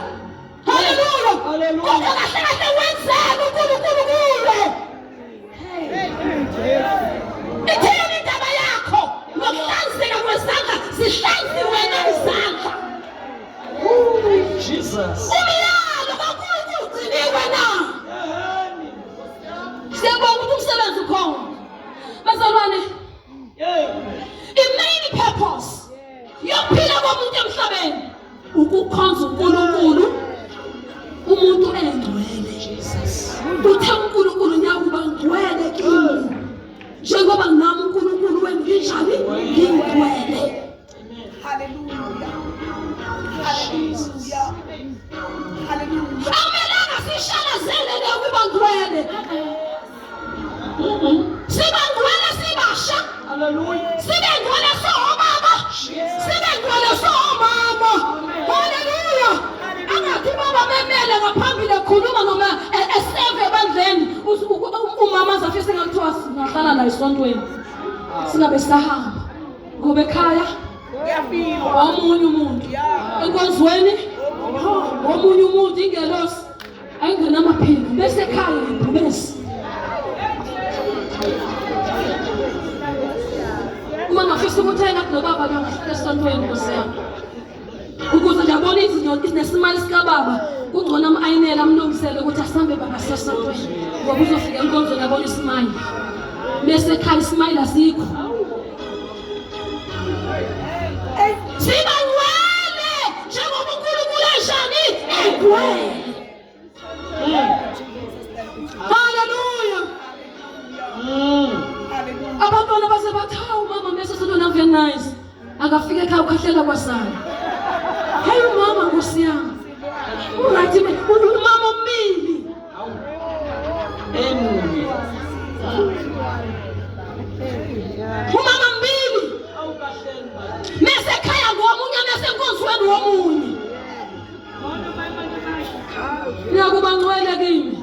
Haleluya! Hallelujah. Kodwa kahle kahle wenzeni uNkulunkulu kuwe? Ithini indaba yakho nokuhlanzeka kwezandla? Zihlanziwe na izandla? Jesus. Umyalo kaNkulunkulu ugciniwe na? Siyabonga ukuthi umsebenzi ukhona. Bazalwane, Hey. i-main purpose yokuphila komuntu emhlabeni ukukhonza uNkulunkulu umuntu engcwele. Jesus. Uthe uNkulunkulu ngiyakuba ngcwele kimi njengoba nami uNkulunkulu wenu nginjani ngingcwele. Amen. Hallelujah. Hallelujah. Hallelujah. Akumelanga sishalazele le ukuba ngcwele. Siba ngcwele sibasha, Hallelujah. sibe ngcwele sowobaba, sibe ngcwele sowomama. Haleluya! Angathi ubaba memele ngaphambili ekhuluma noma eseve ebandleni, umama azafise ngathiwa singahlala la esontweni singabe sisahamba ngoba ekhaya Kuyafiwa. omunye umuntu enkonzweni omunye umuntu ingelosi ayingenamaphiko bese ekhaya ibhubesi. Uma ngafisa ukuthi engathi nobaba bengahlala esontweni nkosi yami ukuze nje abone izinto nesimali sikababa kungcono am-ayinele amlungisele ukuthi asambe baba sesontweni ngoba uzofika enkonzweni abone isimayili bese ekhaya isimayili asikho. Siba ngcwele njengoba uNkulunkulu enjani engcwele. Haleluya! Hallelujah. Abantwana baze bathi hawu mama mese sontweni ave nice akafika ekhaya ukhahlela kwasana. Hey umama nkosi yami uright umama umile. Awu. Emunye. Umama mbili Awu kahleni baba. mese ekhaya ngomunye mese enkonzweni womunye. Niyakuba ngcwele kimi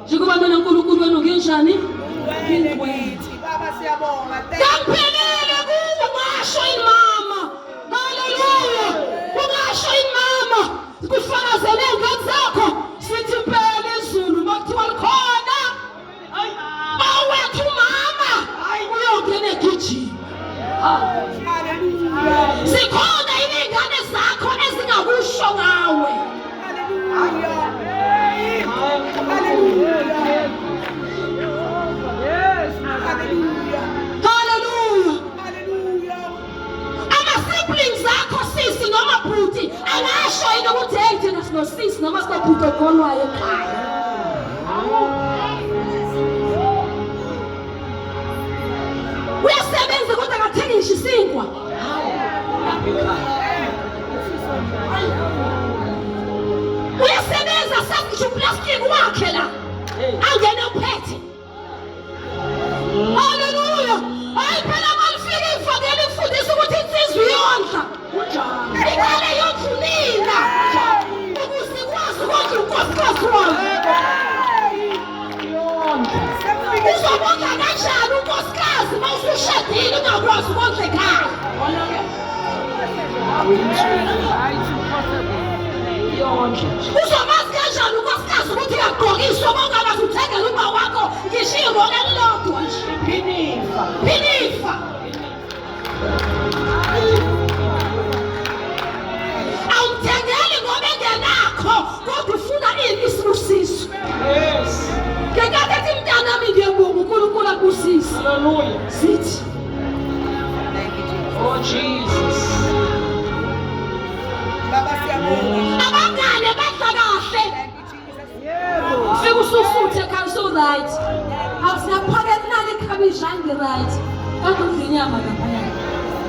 njengoba mina uNkulunkulu wenu nginjani ngingcwele. Baba siyabonga. Thank you. Kamphelele kuwe ungasho imama. Haleluya! Ungasho imama kufakazele ingane zakho sithi impela izulu makuthiwa likhona owethu mama uyongena egijima. Hallelujah. Zikhona yini iy'ngane zakho ezingakusho ngawe? Hallelujah. Hallelujah. Hallelujah. Haleluya! Hallelujah. Ama-siblings akho sisi noma bhuti angasho yini ukuthi hey thina sinosisi noma sinobhuti okholwayo ekhaya? Uyasebenza kodwa akathengi ngisho isinkwa. Uyasebenza sazi ngisho uplastiki wakhe la angene uphethe. Haleluya! Hayi phela malifika ivangeli ifundisa ukuthi insizwa iyondla. Kunjani? Iqale yondla unina ukuze ikwazi ukondla unkosikazi Yondle nje. Uzomazi kanjani unkosikazi ukuthi uyagqokiswa uma ungabazi uthengela uma wakho ngisho irole elilodwa nje? Phinifa. Phinifa. Awumthengeli ngoba engenakho kodwa ufuna ini isibusiso. Yes. Ngenkathi ethi mntanami ngiyabonga uNkulunkulu akubusise. Hallelujah. Sithi Oh Jesus. Baba siyabonga. abangane badla kahle. Thank you Jesus. Fika usufuthe ekhaya usu-right. Awusiyaphakela nani ikhabishi hayi ngi-right. Kanti udla inyama laphaya.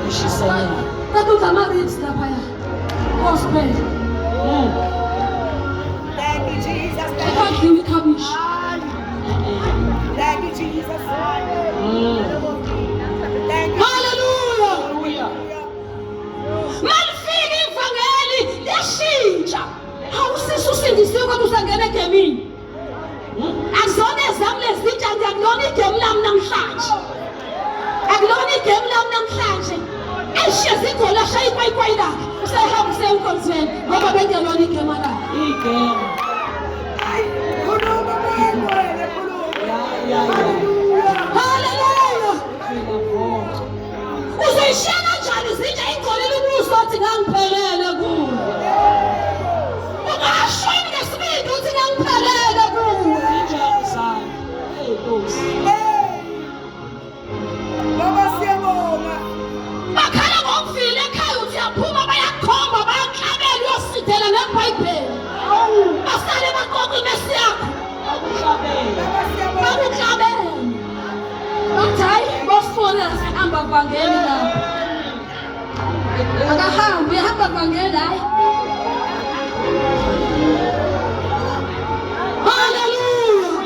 Ushisa inyama. Kanti udla ama-ribs laphaya. Nkosi phela. Thank you Jesus. Thank you. Akadliwa ikhabishi. Thank you Jesus. Thank you. Hallelujah. Hallelujah. Malifika ivangeli liyashintsha. Awusisi usindisiwe kodwa usangena egemini. Akuzona ezami lezintsha nje akulona igemu lami namhlanje. Akulona igemu lami namhlanje. Ayishiye zigoli ashaya ikwayikwayi lakhe. Usehamba useyenkonzweni ngoba bengelona igema lakhe. Igema. Khuluma moya ngcwele khuluma. Ya ya ya. Hallelujah. Phila voco. Uzoyishiya kanjani izinja ingcolile ubuso othi ngangiphelele kuwe. Ungasho yini ngesibindi uthi ngangiphelele kuwe. Injani sana. Hey Nkosi. Hey. Baba siyabonga. Bakhala ngokuvila ekhaya uthi uyaphuma bayakukhomba bayakuhlabela uyosithela ngebhayibheli. Basale baqoqa imesi yakho. Akuhlabela. Baba siyabonga. Bakuhlabela. Bathi hayi bosifuna sihamba vangeli lapho. Akahambi uyahamba vangeli hayi. Hallelujah.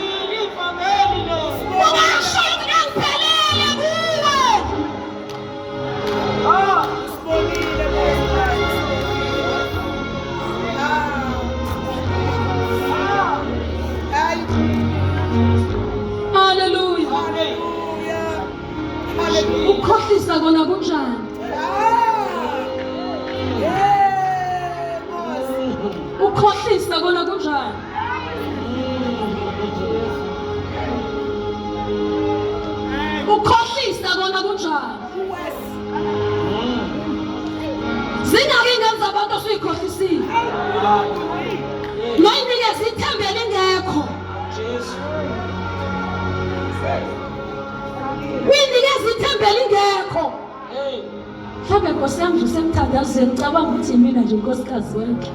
Ivangeli lo. Ungasho ukuthi ngangiphelele kuwe. Ah. Sibongile Nkosi. Ah. Hayi. Hallelujah. Hallelujah. Hallelujah. Ukukhohlisa kona kunjani? Ah. Yebo. Ukukhohlisa kona kunjani? Ukukhohlisa kona kunjani? Yes. Zingaki ingane zabantu osuyikhohlisile? Noyinikeza ithemba elingekho. Jesu. Uyinikeza ithemba elingekho. Hey. Mhlawumbe Nkosi yami nje usemthandazweni ucabanga ukuthi yimina nje unkosikazi wakhe.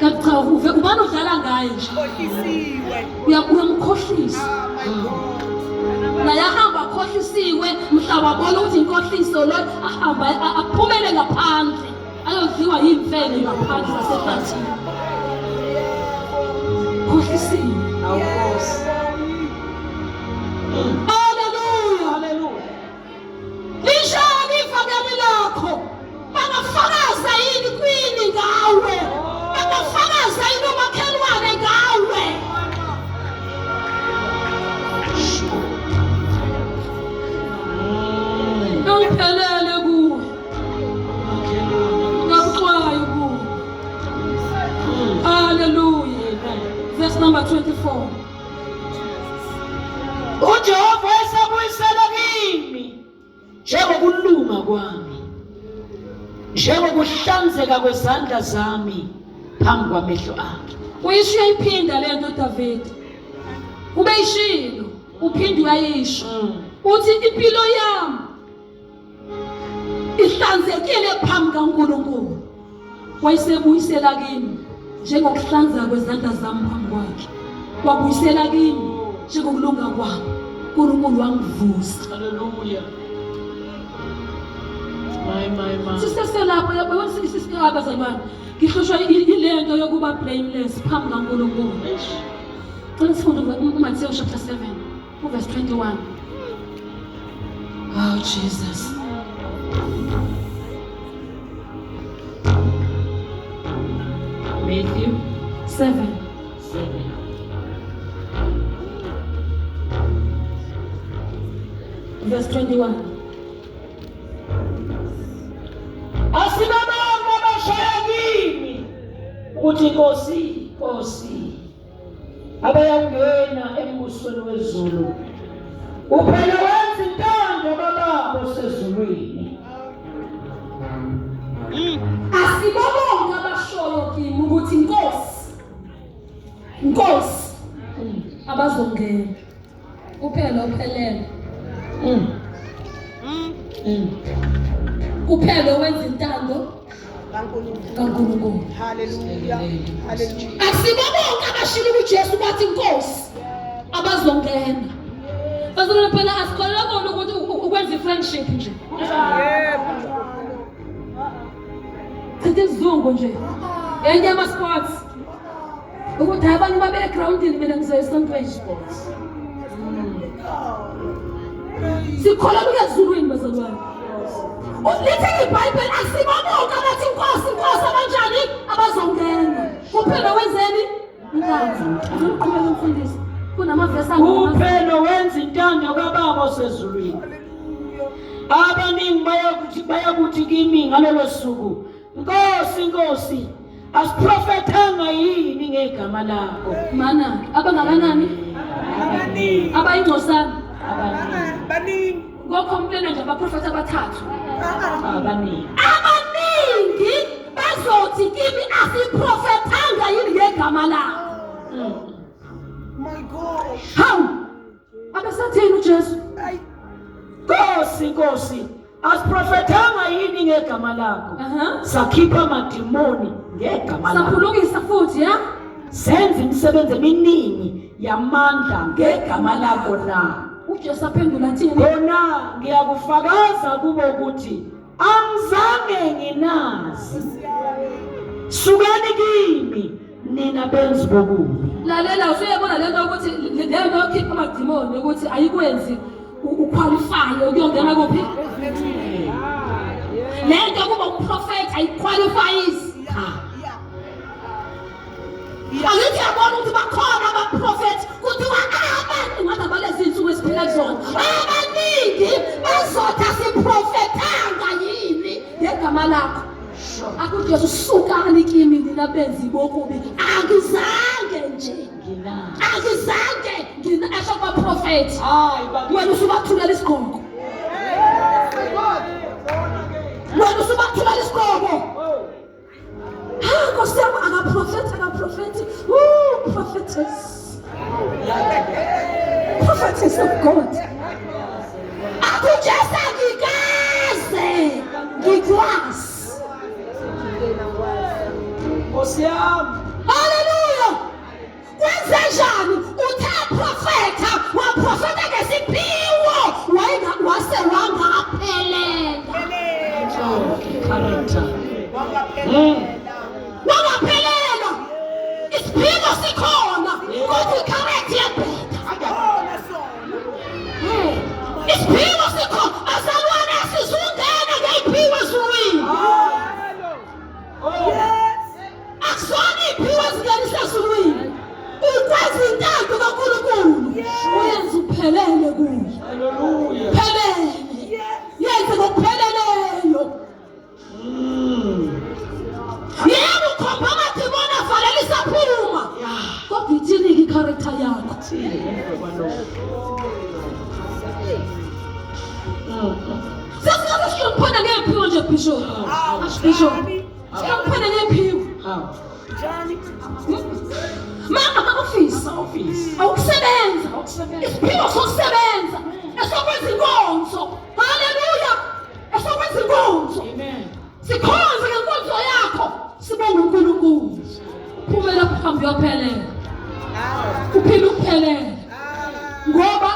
Kanti cha uve ubani udlala ngaye nje. Khohlisiwe. Uyamkhohlisa. Ah my God. Naye ahamba akhohlisiwe mhla wabona ukuthi inkohliso lo ahamba aphumele ngaphandle ayodliwa yimfene ngaphandle zasehlathini. Khohlisiwe. Awu Nkosi. Hallelujah. Hallelujah. Linjani ivangeli lakho? Bangafakaza yini kwini ngawe? Bangafakaza yini omakhelwane ngawe? Ngangiphelele kuwe. Ngabuxwayo kuwe. Hallelujah. Verse number 24. uJehova esebuyisela kimi njengokulunga kwami njengokuhlanzeka kwezandla zami phambi kwamehlo akhe. Uyisho uyayiphinda le nto David. Ubeyishilo, uphinde uyayisho. Uthi impilo yami ihlanzekile phambi kaNkulunkulu. Wayesebuyisela kimi njengokuhlanzeka kwezandla zami phambi kwakhe. Wabuyisela kimi njengokulunga kwami. uNkulunkulu wangivusa. Hallelujah. My my my. Siseselapho yabo abazalwane. Ngihlushwa ile nto yokuba blameless phambi kaNkulunkulu. Eish. Cela sifunde uMathewu chapter 7 uverse 21. Oh Jesus. Matthew 7. 7. Verse 21. Asibabonke abashaya kimi ukuthi Nkosi, Nkosi, abayangena embusweni wezulu. Uphela wenza intando kaBaba osezulwini. Asibobonke abashoyo kimi ukuthi Nkosi, Nkosi, abazongena. Kuphela ophelele. Kuphela owenza intando kaNkulunkulu. Hallelujah. Hallelujah. Asibo bonke abashilo kuJesu bathi Nkosi abazongena. Bazalwane phela asikholelwa kona ukuthi ukwenza i-friendship nje. Yebo. Chitha isizungu nje. Enye ama-sports. Ukuthi hayi abanye babe egrawundini mina ngizoya esontweni. Sikholelwa ukuya ezulwini bazalwane. Lithi iBhayibheli asibabonke abathi Nkosi Nkosi abanjani abazongena. Kuphela wenzeni? Intando. Uzoqhubeka mfundisi. Kunamavesi Kuphela wenza intando kaBaba osezulwini. Abaningi bayakuthi kimi ngalolo suku, Nkosi, Nkosi, asiprofethanga yini ngegama lakho? Mana abangakanani? Abaningi. Abayingcosana. Abaningi. Ngocomplaina nje abaprofethi abathathu. Abaningi. Abaningi bazothi kimi asiprofethanga yini ngegama lakho? My God. Hawu! Abesathini uJesu? Nkosi, Nkosi, asiprofethanga yini ngegama lakho? Sakhipha amadimoni ngegama lakho. Saphulukisa futhi, ya? Senza imisebenzi eminingi yamandla ngegama lakho na? uJesu aphendula athini? Khona ngiyakufakaza kubo ukuthi angizange nginazi. Sukani kimi nina benzi bokubi. Lalela usuyabona lento ukuthi lento yokukhipha amadimoni ukuthi ayikwenzi uqualify ukuyongena kuphi? Lento kuba umprofeti ayiqualifies. Angithi yabona ukuthi bakhona abaprofethi kuthiwa abantu ngathi abalezi iy'nsuku esiphila kuzona abaningi bazothi asiprofethanga yini ngegama lakho. Akujesu sukani kimi nina benzi bokubi angizange nje angizange ngina esho kubaprofethi wena usubathulela isigqoko wena usubathulela isigqoko. Ha Nkosi yami akaprofethi akaprofethi. Woo prophetess. Prophetess of God. Akujesu angikaze ngikwazi. Nkosi yami. Hallelujah. Kwenze njani? Uthe profetha, waprofetha ngesiphiwo, wayenga wase wangaphelela. Character. Wangaphelela. Isiphiwo sikhona, kodwa i-character iyabheda. Isiphiwo sikhona, bazalwane asizungena ngeyiphiwo ezulwini. Akusona iy'phiwo ezingenisa ezulwini. Ukwenza intando kaNkulunkulu. Uyenza uphelele kuye. Hallelujah. Phelele. Yenze ngokupheleleyo. Yebo ukhomba amadimoni avalelisa phuma. Kodwa ithini-ke i-character yakho? Sesingaze sihloniphane ngey'phiwo nje Bishop. Archbishop. Sihloniphane ngey'phiwo. Mama ama-office. Awukusebenza. Isiphiwo sokusebenza. Esokwenza inkonzo. Hallelujah. Esokwenza inkonzo. Sikhonze ngenkonzo yakho. Sibonge uNkulunkulu. Uphumela phambi uyophelela. Uphila ukuphelela. Ngoba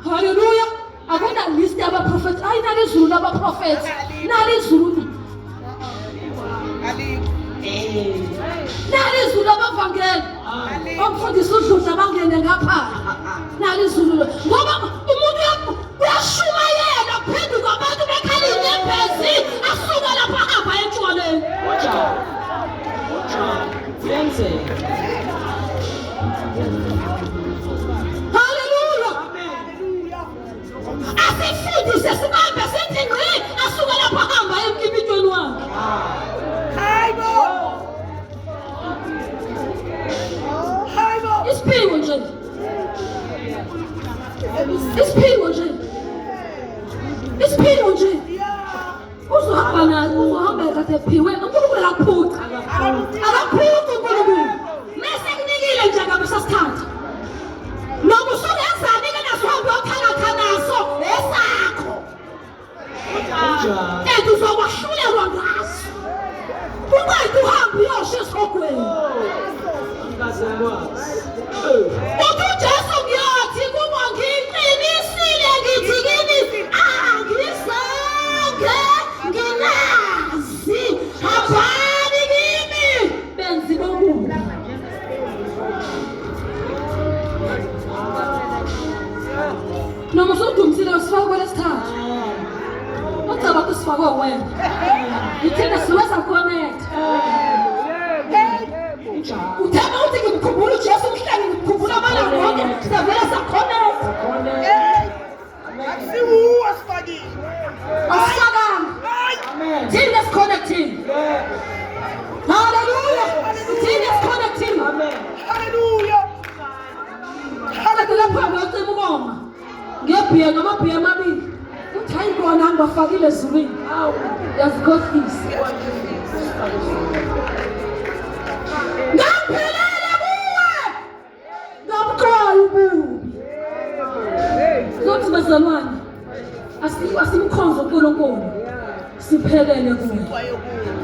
hallelujah. Akuna list yabaprofethi. Ayi nali izulu labaprofethi. Nali izulu. Nali izulu labavangeli. Omfundisi udludla bangene ngapha. Nali izulu. Ngoba umuntu uyashumayela kuphenduka abantu bekhala inyembezi asuka lapha ahamba etshwaleni. Kuyenzeka. Hallelujah. Asifundise sibambe sithi ngqi asuke lapha ahamba emkipitweni wakhe. Uphiwe nje. Uzohamba naye, uzohamba kade ephiwe. UNkulunkulu akaphuci. Akaphuci uNkulunkulu. Mese kunikile nje akabe sasithatha. Noma usungenzani ke naso uhambe uyothakatha naso esakho. Kunjalo. And uzokwahlulelwa ngaso. Uqede uhambe uyosha esihogweni. Angikaze ngikwazi. Uthi uJesu ngiyothi kubo ngiqinisile ngithi kini angizange nginazi hambani kimi benzi bokubi. Noma usudumisile usifaka kwelesithathu. Ucaba ukuthi sifakwe wena. Ithina siweza connect. Uthemba ukuthi ngimkhumbula uJesu umhlengi ngimkhumbula amalanga wonke savele saconnect. Akusiwuwe sifakile. Asifakanga. Amen. Thina siconnectile. Hallelujah. Thina siconnectile. Amen. Hallelujah. Kade lapha ngiyocima ukoma. Ngebhiya ngamabhiya amabili. Uthi hayi kona angibafakile ezulwini. Awu. Uyazikhohlisa. Ngaphelele kuwe. Ngabuxwaya ububi. Zothi bazalwane asimkhonze uNkulunkulu. Siphelele kuye.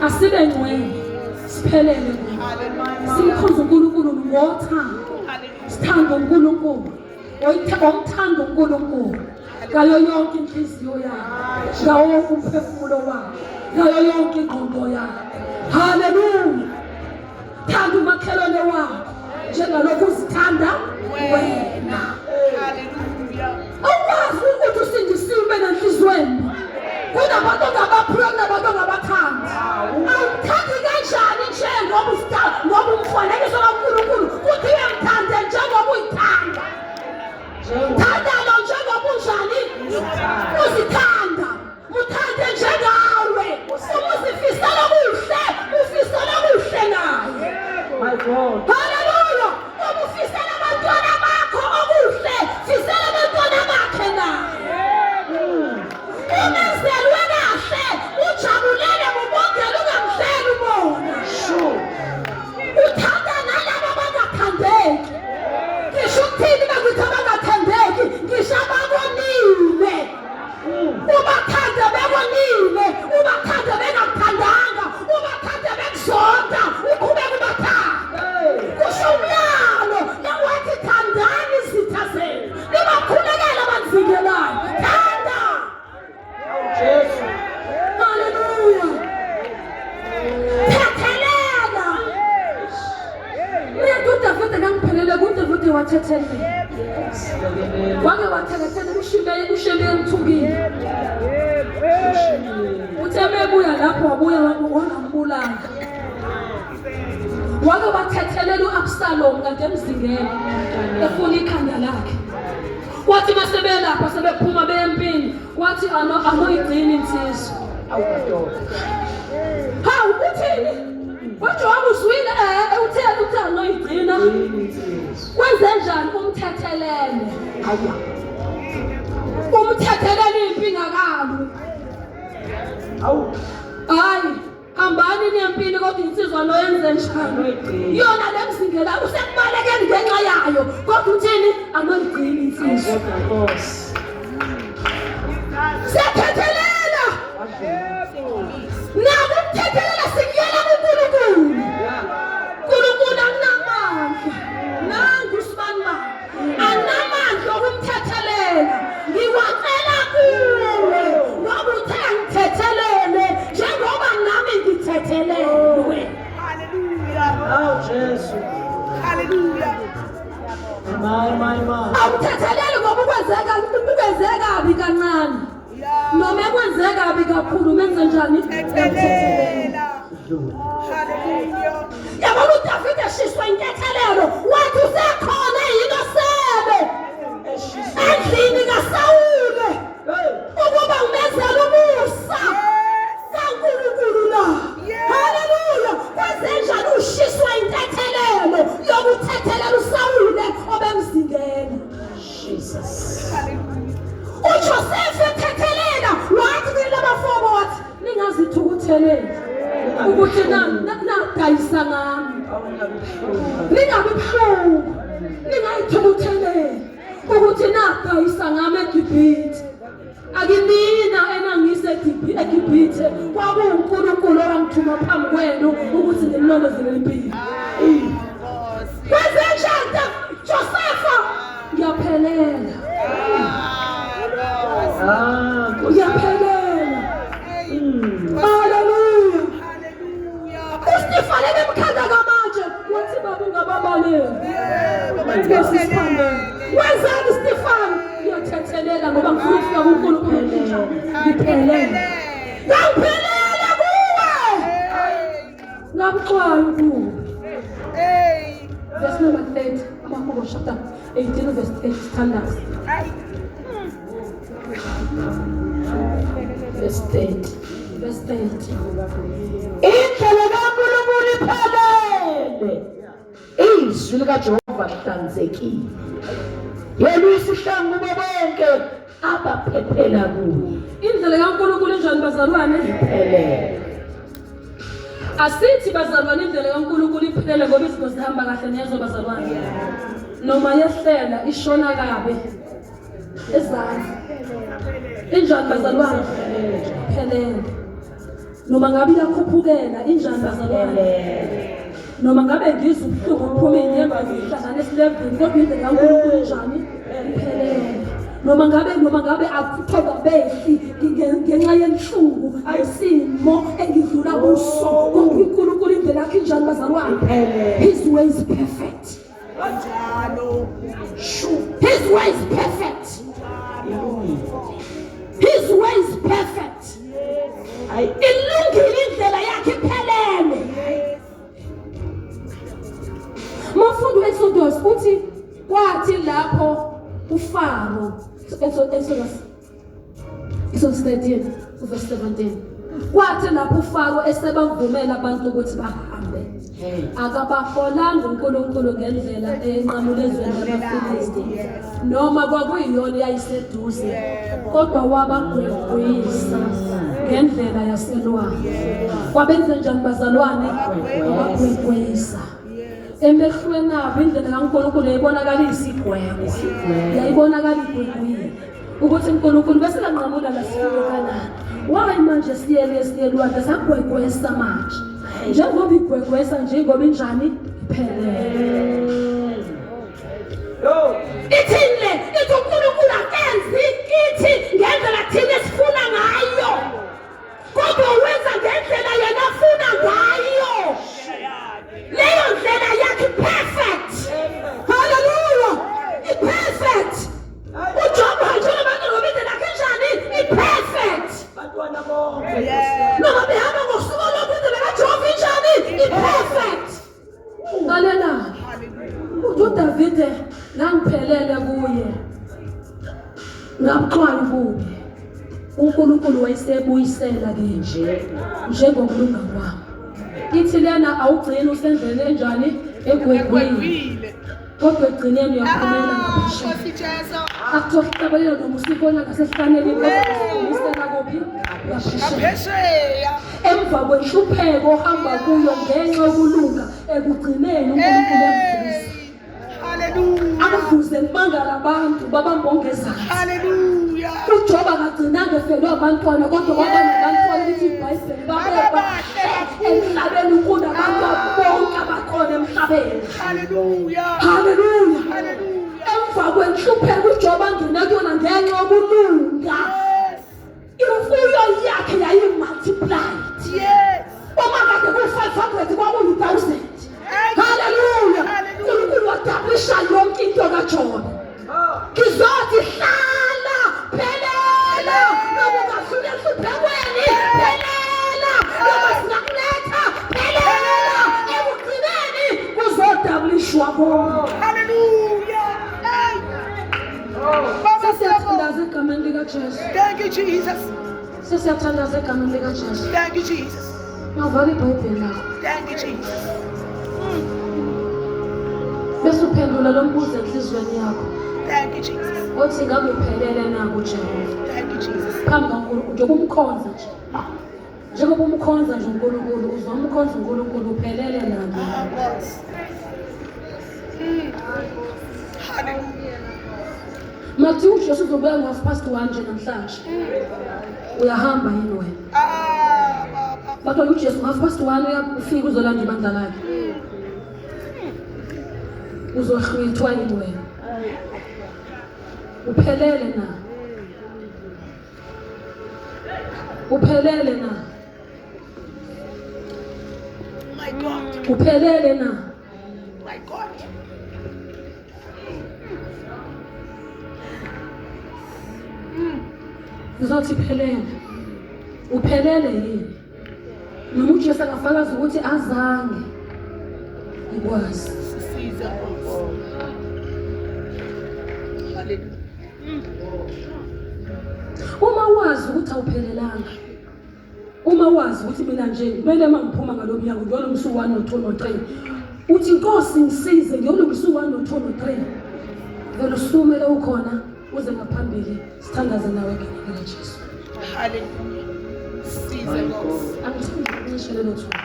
Asibe ngcwele. Siphelele kuye. Simkhonze uNkulunkulu ngothando. Sithanda uNkulunkulu. Omthanda uNkulunkulu ngayo yonke inhliziyo yakhe, ngawo wonke umphefumulo wakhe, ngayo yonke ingqondo yakhe. Haleluya! Thanda umakhelwane wakho njengalokhu uzithanda wena. Awukwazi ukuthi usindisiwe ube nenhliziyo embi. Kunabantu ongabaphiwe, kunabantu ongabathandi. Awumthandi kanjani nje ngoba usithanda, ngoba umfanekiso kaNkulunkulu kuthi uyamthande njengoba uyithanda. Thanda lo njengoba unjani uzithanda. Muthande njengawe. Uma uzifisela kuhle, ufisela kuhle naye. My God. Haleluya! Uma ufisela abantwana bakho okuhle, fisela abantwana bakhe naye. Umenzelwe kahle, ujabulele mubongele ungamhleli ubona. Sure. Uthanda nalabo abangathandeki. Ngisho ukuthini bakuthi abangathandeki, ngisho ababonile. Ubathande bebonile, ubathande bengakuthandanga, ubathande bekuzonda, uqhubeke ubathanda. Kusho umyalo wathi thandani izitha zenu, nibakhulekele abanizingelayo. Thanda. Jesu. Haleluya. Thethelela. Mina uDavide ngangiphelele kuDavide wathethelela. Wake wathethelela uShimeyi, uShimeyi emthukile. Uthe mebuya lapho wabuya wangambulala. Wake wathethelela u-Absalom kanti emzingela efuna ikhanda lakhe. Wathi masebelapha sebephuma beyempini, wathi anoyigcina insizwa. Awu madoda. Hawu uthini? WeJowabe uzwile utheni uthi anoyigcina? Kwenze njani umthethelele? Aya. Umthethelele impi ingakabi. Awu. Hayi, hambani niyempini kodwa insizwa lo yenze njani? Yona le mzingela usekubalekeni ngenxa yayo. Kodwa uthini? Anoyigcina insizwa. Kodwa Nkosi. Siyathethelela. Nako ukuthethelela sikuyela kuNkulunkulu. uNkulunkulu akunamandla. Nangu usibanibani. Anamandla okumthethelela. Ngiwacela kuwe ngoba uthe angithethelele njengoba nami ngithethelelwe. Hallelujah. Awu Jesu. Hallelujah. My my my. Awuthetheleli ngoba ukwenzeka ukwenzeka kabi kancane. Yeah. Noma ekwenzeka kabi kakhulu menze njani? Thethelela. Hallelujah. Yabona uDavide eshiswa intethelelo wathi usekhona yini osele endlini kaSawule ukuba umenzele umusa kaNkulunkulu na. Haleluya! Kwenzenjani ushiswa intethelelo yokuthethelela uSawule obemzingela. Jesus. UJoseph ethethelela wathi Ningayithukutheleli ukuthi nadayisa ngami. Ningabi buhlungu. Ningayithukutheleli ukuthi nadayisa ngami eGibhithe. Akinina enangise eGibhithe, kwakuwuNkulunkulu owangithuma phambi kwenu ukuthi ngimlondolozele impilo. Kwenzenjani Josefa? Ngiyaphelela. Ngiyaphelela. Haleluya. UStefane bemkhanda kamatshe wathi baba ungababaleli. Nkosi siphambene. Wenzani Stefane? Ngiyathethelela ngoba ngifuna ukufika kuNkulunkulu njani. Ngiphelele. Ngangiphelele kuwe. Ngabuxwayo kuwe. Verse number 30, Amahubo chapter 18 verse 30, sithandaza. Verse 30. Verse 30. Indlela kaNkulunkulu iphelele. Izwi likaJehova lihlanzekile. Yena uyisihlangu kubo bonke abaphephela kuye. Indlela kaNkulunkulu injani bazalwane? Iphelele. Asithi bazalwane indlela kaNkulunkulu iphelele ngoba izinto zihamba kahle nezwe bazalwane. Noma yehlela ishona kabi ezansi. Injani bazalwane? Phelele. Noma ngabe iyakhuphukela injani bazalwane? Noma ngabe ngizwa ubuhlungu kuphuma iy'nyembezi zihlangane esilevini kodwa indlela kaNkulunkulu injani? Iphelele. Noma ngabe akuthoba behli ngenxa yenhlungu nesimo engidlula kuso kodwa uNkulunkulu indlela yakhe injani bazalwane? His way is perfect. His way is perfect. His way is perfect. Ilungile indlela yakhe iphelele. Mafundi u-Exodus uthi kwathi lapho uFaro, Exodus 13 verse 17, kwathi lapho uFaro esebavumela abantu ukuthi bahambe, akabaholanga uNkulunkulu ngendlela enqamula ezweni lamaFilisti noma kwakuyiyona yayiseduze, kodwa wabagwegwisa ngendlela yaselwandle. Kwabenze njani bazalwane? Wabagwegwisa emehlweni abo. Indlela kaNkulunkulu yayibonakala iyisigwebo, yayibonakala igwegwile ukuthi uNkulunkulu bese kanqamula la sifike kanani, why manje siyele siyelwandle sagwegwesa manje njengoba igwegwesa nje ngoba injani? Iphelele. Ithini le? Ithi uNkulunkulu akenzi kithi ngendlela thina esifuna ngayo, kodwa wenza ngendlela yena afuna ngayo. Leyo ndlela yakhe perfect. Haleluya, i-perfect. UJob hanjena abantu ngoba indlela yakhe injani? I-perfect. Bantwana bonke. Noma behamba ngosuku lokhu, indlela kaJehova injani? I-perfect. Lalela, uthi uDavide ngangiphelele kuye ngabuxwayo ububi, uNkulunkulu wayesebuyisela kimi njengokulunga kwami. Ithi lena awugcini usendleleni enjani? Egwegwile, kodwa ekugcineni uyaphumela ngaphesheya. Akuthiwa hlabelela noma usibona ngasehlaneni, kodwa kuphi? Ngaphesheya. Emva kwenhlupheko ohamba kuyo ngenxa yokulunga, ekugcineni uNkulunkulu uyakuvusa. Hallelujah. Akuvuze kubangala abantu babamba ongezansi. Hallelujah. UJoba akagcinanga efelwe abantwana, kodwa waba nabantwana, lithi iBhayibheli Babahle kakhulu. emhlabeni kunabantu bonke abakhona emhlabeni. Hallelujah. Haleluya. Hallelujah. Emva kwenhlupheko uJoba angena kuyona ngenxa yokulunga, imfuyo yakhe yayi-multiplied. Uma kade ku-500 kwakuyi-1000. Haleluya. Hallelujah. Unkulunkulu wadablisha yonke into kaJobe. Ngizothi hlala phelela noma ungadlula enhluphekweni, phelela noma singakuletha, phelela, ekugcineni kuzodabulishwa konke. Hallelujah. Hey. Baba, Sesiyathandaza egameni likaJesu. Thank you, Jesus. Sesiyathandaza egameni likaJesu. Thank you, Jesus. Mavala iBhayibheli lakho Thank you, Jesus. bese uphendula lo mbuzo enhliziyweni yakho Thank you, Jesus. othi ngabe uphelele na kuJehova Thank you, Jesus. phambi kaNkulunkulu njengoba umkhonza nje. Njengoba umkhonza nje uNkulunkulu, uzomkhonza uNkulunkulu uphelele nami. Makuthiwa uJesu uzobuya ngo-half past one nje namhlanje. Uyahamba yini wena? Kodwa uJesu ngo-half past one uyafika uzolanda ibandla lakhe. Uzohlwithwa yini wena? Uphelele na? Uphelele na? My God. Uphelele na? My God. Ngizothi phelele. Uphelele yini? Noma uJesu angafakaza ukuthi azange ngikwazi. Sisize Nkosi. Hallelujah. Uma wazi ukuthi awuphelelanga, uma wazi ukuthi mina nje kumele uma ngiphuma ngalo mnyango ngiyolungisa u-1 no-2 no-3, uthi Nkosi ngisize ngiyolungisa u-1 no-2 no-3, vele usukumele ukhona uze ngaphambili sithandaze nawe egameni likaJesu. Hallelujah. Size Nkosi. Angithandi ukuncisha lelo thuba.